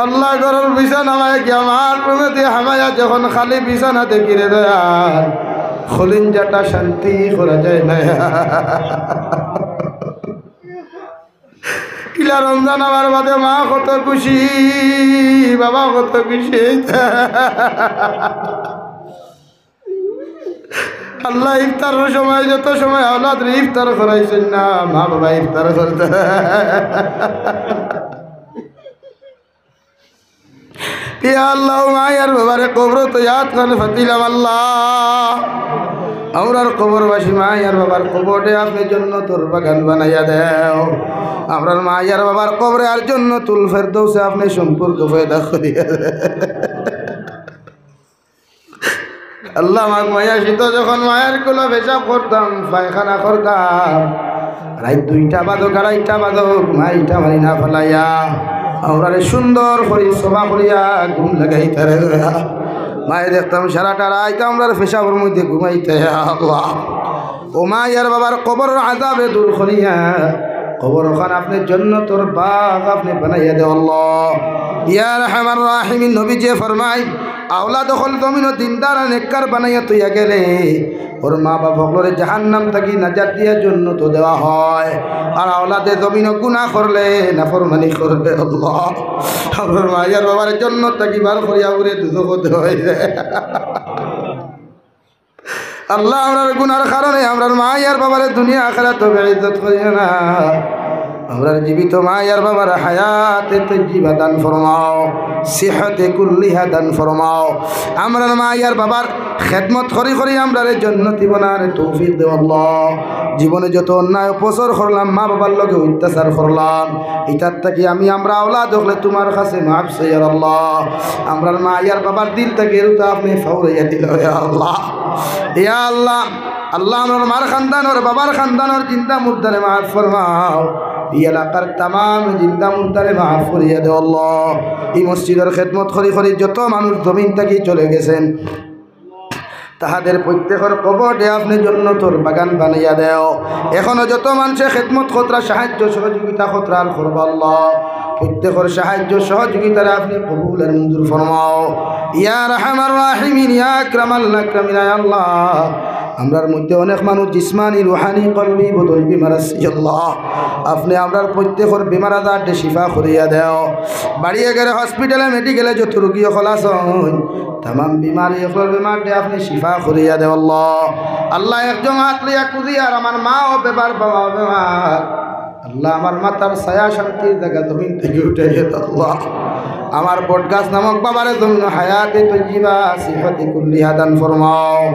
আল্লাহ, ঘরর বিছানা মায় গিয়া মার রুমে দিয়া হামাইয়া যখন খালি বিছানা দেখি রে দয়াল, কলিজাটা শান্তি করা যায় না। ইলা রমজান আওয়ার বাদে মা কত খুশি, বাবা কত খুশি। আল্লাহ, ইফতারর সময়, যত সময় আওলাদরে ইফতার করাইছইন না, মা বাবা ইফতার করতা। ইয়া আল্লাহ, মায়ার বাবারে কবরো তো ইয়াদ করে ফাতিলাম আল্লাহ। আমরার কবরবাসী মায়ার বাবার কবররে আপনে জন্নতর বাগান বানাইয়া দেও। আমরার মায়ার বাবার কবরে আর জন্নতুল ফেরদৌসে আপনে সম্পর্ক পয়দা করিয়া দেও। আল্লাহ, আমার মায়া শীত যখন মায়ার কুলো পেশাব করতাম, পায়খানা করতাম, রাইত দুইটা বাজউক, আড়াইটা বাজউক, মাইটা মারি না ফালাইয়া, আমরারে সুন্দর করি সোফা করিয়া ঘুম লাগাইতা রে দয়া। মায়ে দেখতাম সারাটা রাইত আমরার পেশাবর মধ্যে ঘুমাইতা, ইয়া আল্লাহ। ও মায়ার বাবার কবরর আযাবরে দূর করিয়া কবর অখান আপনে জন্নতর বাগ আপনে বানাইয়া দেও আল্লাহ। ইয়া আরহামার রাহিমিন, নবীজিয়ে ফরমাইন, আওলাদ অকল জমিনো দিনদার আর নেককার বানাইয়া থইয়া গেলে, অর মা বাপ অকলরে জাহান্নাম থাকি নাজাত দিয়া জন্নতো দেওয়া হয়। আর আওলাদে জমিনো গুনাহ করলে, নাফরমানি করলে, আল্লাহ, আমরার মায়ার বাবারে জন্নত থাকি বার করিয়া উরে দুজখো দেওয়া অইযায়। আল্লাহ, আমরার গুনার কারণে আমরার মায়ার বাবারে দুনিয়া আখেরাতো বেইজ্জত করিও না। আমরার জীবিত মায়ার বাবার হায়াতে তৈয়্যিবা দান ফরমাও, সিহতে কুল্লিহা দান ফরমাও। আমরার মায়ার বাবার খেদমত করি করি আমরারে জন্নতি বানার তৌফিক দেও আল্লাহ। জীবনে যত অন্যায় অপচর করলাম, মা বাবার লগে অত্যাচার করলাম, ইতার থাকি আমি আমরা আওলাদ অকলে তুমার কাছে মাফ চাইয়ার আল্লাহ। আমরার মায়ার বাবার দিল থাকি এরুতা আপনে ফাউরাইয়া দিলাও, ইয়া আল্লাহ। ইয়া আল্লাহ, আল্লাহ, আমরার মার খানদানর, বাবার খানদানর জিন্দা মুর্দারে মাফ ফরমাও। ই এলাকার তামাম জিন্দা মুর্দারে মাফ করিয়া দেও আল্লাহ। ই মসজিদর খেদমত করি করি যত মানুষ জমিন থাকি চলে গেছেন, তাহাদের প্রত্যেকর কবররে আপনে জন্নতর বাগান বানাইয়া দেও। এখনো যত মানষে খেদমত কররা, সাহায্য সহযোগিতা কররা আর করবা আল্লাহ, প্রত্যেকর সাহায্য সহযোগিতারে আপনে কবুল আর মঞ্জুর ফরমাও। ইয়া আরহামার রাহিমিন, ইয়া আকরামাল আকরামিন, ইয়া আল্লাহ, আমরার মধ্যে অনেক মানুষ জিসমানি, রুহানি, কলবি, বদনি বিমার আছে, আল্লাহ, আপনে আমরার প্রত্যেকর বিমার আজাররে শিফা করিয়া দেও। বাড়িয়ে ঘরে, হসপিটালে, মেডিকেলে যত রোগী অকল আছইন, তামাম বিমারি অকলর বিমাররে আপনে শিফা করিয়া দেও আল্লাহ। আল্লাহ, একজন আত লইয়া কুদিয়ার, আমার মাও বেমার, বাবাও বেমার। আল্লাহ, আমার মাথার ছায়া শান্তির জাগা জমিন থাকি উঠাইয়া দেও আল্লাহ। আমার বটগাছ নামক বাবারে জমিনো হায়াতে তৈয়িবা, সিহতে কুল্লিহা দান ফরমাও।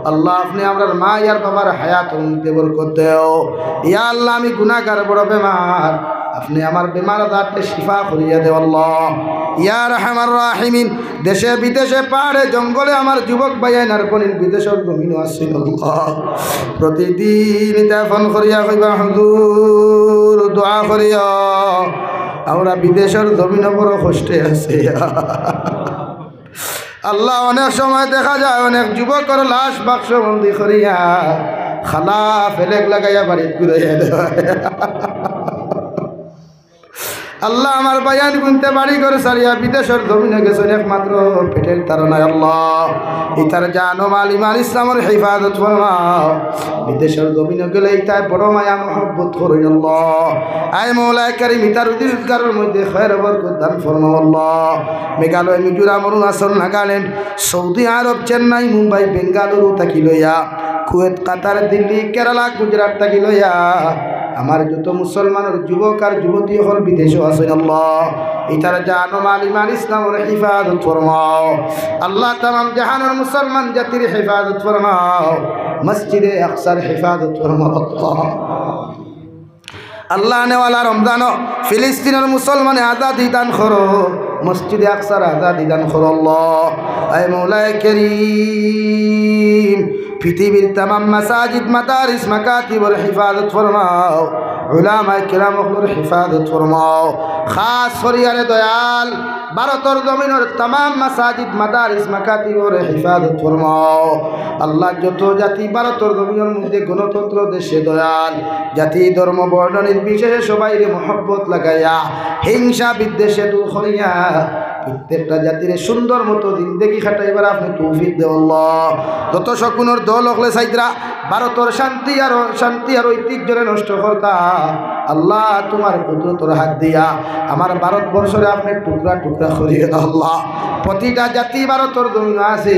আল্লাহ, আপনে আমরার মা আর বাবার হায়াতর মধ্যে বরকত দেও। ইয়া আল্লাহ, আমি গুনাহগার, বড় বেমার, আপনে আমার বেমার আজাররে শিফা করিয়া দেও আল্লাহ। ইয়া আরহামার রাহিমিন, দেশে বিদেশে, পাহাড়ে জঙ্গলে আমার যুবক ভাইয়াইন আর বইনাইন বিদেশর জমিনো আছইন আল্লাহ, প্রতিদিন ইতা ফোন করিয়া কইবা, "হুজুর, দোয়া করিও, আমরা বিদেশর জমিনো বড় কষ্টে আছি।" আল্লাহ, অনেক সময় দেখা যায় অনেক যুবকর লাশ বাক্সবন্দি করিয়া খালা ফেলেক লাগাইয়া বাড়িত ঘুরাইয়া দেওয়া। আল্লাহ, আমার ভাইয়াইন গুনতে বাড়ি ঘর ছাড়িয়া বিদেশর জমিনো গেছইন একমাত্র পেটের তাড়নায় আল্লাহ। ইতার জান ও মাল ইমান ইসলামর হেফাজত ফরমাও। বিদেশর জমিনো গেলে ইতায় বড় মায়া মহব্বত করইন আল্লাহ। আয় মৌলায় করিম, ইতার রুজি রোজগারর মধ্যে খয়র বরকত দান ফরমাও আল্লাহ। মেঘালয়, মিজোরাম, অরুণাচল, নাগাল্যান্ড, সৌদি আরব, চেন্নাই, মুম্বাই, বেঙ্গালুরু থাকি লইয়া, কুয়েত, কাতার, দিল্লি, কেরালা, গুজরাট থাকি লইয়া, আমার যত মুসলমানর যুবক আর যুবতী অকল বিদেশো আছইন আল্লাহ, ইতার জান ও মাল ইমান ইসলামর হেফাজত ফরমাও আল্লাহ। তামাম জাহানর মুসলমান জাতির হেফাজত ফরমাও, মসজিদে আকসার হেফাজত ফরমাও আল্লাহ। আল্লাহ, আনেওয়ালা রমজানো ফিলিস্তিনর মুসলমানে আজাদি দান করো, মসজিদে আকসার আজাদি দান করো আল্লাহ। আয় মৌলায় করিম, পৃথিবীর তামাম মাসাজিদ, মাদারিস, মাকাতিবর হেফাজত ফরমাও, উলামায়ে কেরাম অকলর হেফাজত ফরমাও। খাস করিয়া রে দয়াল, ভারতর জমিনর তামাম মাসাজিদ, মাদারিস, মাকাতিবর হেফাজত ফরমাও। আল্লাহ, যত জাতি ভারতর জমিনর মধ্যে গণতন্ত্র দেশে দয়াল, জাতি ধর্ম বর্ণ নির্বিশেষে সবাইরে মহব্বত লাগাইয়া, হিংসা বিদ্বেষে দূর করিয়া, প্রত্যেকটা জাতিরে সুন্দর মতো জিন্দেগি কাটাইবার আপনে তৌফিক দেও আল্লাহ। যত শকুনর দল অকলে চাইতরা ভারতর শান্তি আর, শান্তি আর ঐতিহ্যরে নষ্ট করতা, আল্লাহ, তুমার কুদরতর হাত দিয়া আমার ভারতবর্ষরে আপনে টুকরা টুকরা করিয়া দেও আল্লাহ। প্রতিটা জাতি ভারতর জমিনো আছে,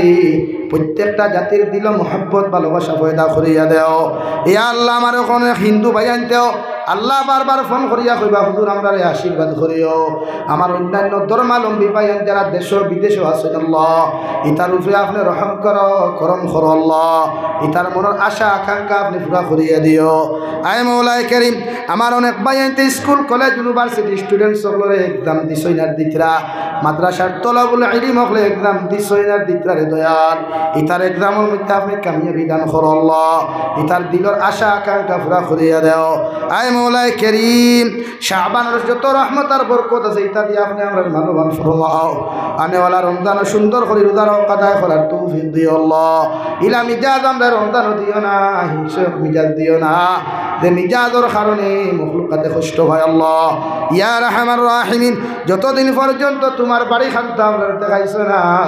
প্রত্যেকটা জাতির দিলো মহব্বত ভালোবাসা পয়দা করিয়া দেও। ইয়া আল্লাহ, আমার অখন হিন্দু ভাইয়াইন্তেও আল্লাহ বারবার ফোন করিয়া কইবা, "হুজুর, আমরারে আশীর্বাদ করিও।" আমার অন্যান্য ধর্মাবলম্বী ভাইয়াইন যারা দেশো বিদেশো আছইন আল্লাহ, ইতার উপরে আপনে রহম করো, করম করো আল্লাহ। ইতার মনর আশা আকাঙ্ক্ষা আপনে পুরা করিয়া দিও। আয় মৌলায় করিম, আমার অনেক ভাইয়াইন্তে স্কুল, কলেজ, ইউনিভার্সিটি স্টুডেন্টস অকলরে এক্সাম দিছইন আর দিতরা, মাদ্রাসার তলাবুল ইলিম অকলে এক্সাম দিছইন আর দিতরা রে দয়াল। ইতার এক্সামর মধ্যে আপনে কামিয়াবি দান করো আল্লাহ। ইতার দিলর আশা আকাঙ্ক্ষা পুরা করিয়া দেও। আয় মৌলায় করিম, শাবানর যত রহমত আর বরকত আছে, ইতা দিয়া আপনে আমরারে লাভবান ফরমাও। আনেওয়ালা রমজানো সুন্দর করি রোজা আদায় করার তৌফিক দিও আল্লাহ। ইলা মিজাজ আমরারে রমজানো দিও না, হিংসক মিজাজ দিও না, যে মিজাজর কারণে মখলুকাতে কষ্ট পায় আল্লাহ। ইয়া আরহামার রাহিমিন, যতদিন পর্যন্ত তুমার বাড়ি খান্তা আমরারে দেখাইছো না,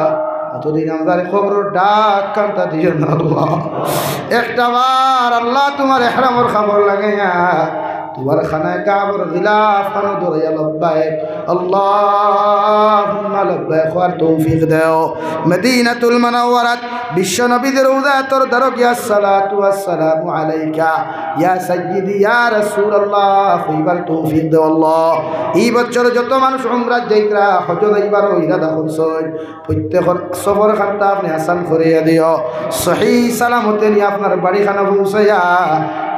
অতদিন আমরারে কবরর ডাক খান্তা দিও না আল্লাহ। একটা বার আল্লাহ তুমার এহরামর কাপড় লাগাইয়া তুমার খানায়ে কাবার গিলাফ খানো ধরাইয়া লব্বাইক আল্লাহুম্মা লব্বাইক কওয়ার তৌফিক দেও। মদিনাতুল মুনাওয়ারাত বিশ্ব নবীর রওজাতর দ্বারকে আসসালাতু ওয়াসসালামু আলাইকা ইয়া সাইয়্যিদি ইয়া রাসূলুল্লাহ কইবার তৌফিক দেও আল্লাহ। ই বছর যত মানুষ উমরাত যাইতরা, হজ্জো যাইবারও ইরাদা করছইন, প্রত্যেকর সফর খান্তা আপনে আসান করিয়া দিও। সহি সালামতে নি আপনার বাড়ি খানো পৌঁছাইয়া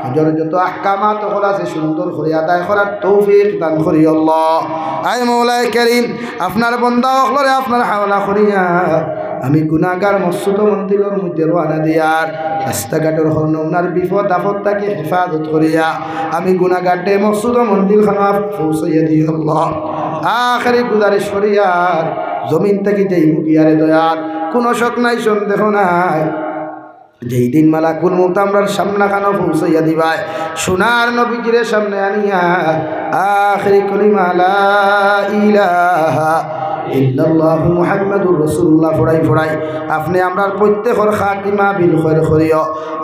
হজ্জর যত আহকামাত অকল আছে সুন্দর করি আদায় করার তৌফিক দান করিও আল্লাহ। আয় মৌলায় করিম, আপনার বন্দা অকলরে আপনার হাওলা করিয়া আমি গুনাহগার মকসুদ মঞ্জিলর মধ্যে রওয়ানা দিয়ার রাস্তাঘাটর হর নমুনার বিপদ আপদ থাকি হেফাজত করিয়া আমি গুনাহগাররে মকসুদ মঞ্জিল খানো পৌঁছাইয়া দিও আল্লাহ। আখেরি গুজারিশ করিয়ার জমিন থাকি যাইমু গিয়ারে দয়াল, কোনো শক নাই, সন্দেহ নাই, যেই দিন মালাকুল মউত আমরার সামনাখানো পৌঁছাইয়া দিবায়, সোনার নবীজিরে সামনে আনিয়া আখেরি কলিমা লা ইলাহা ইল্লাল্লাহু মুহাম্মাদুর রাসূলুল্লাহ পড়াই পড়াই আপনে আমরার প্রত্যেকর খাতিমা বিল খৈর করিও।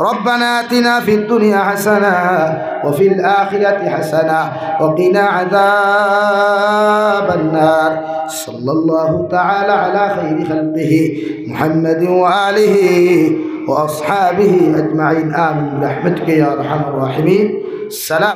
ربنا آتنا في الدنيا حسنة وفي الآخرة حسنة وقنا عذاب النار. صلى الله تعالى على خير خلقه محمد وآله وأصحابه أجمعين. آمين برحمتك يا أرحم الراحمين. السلام.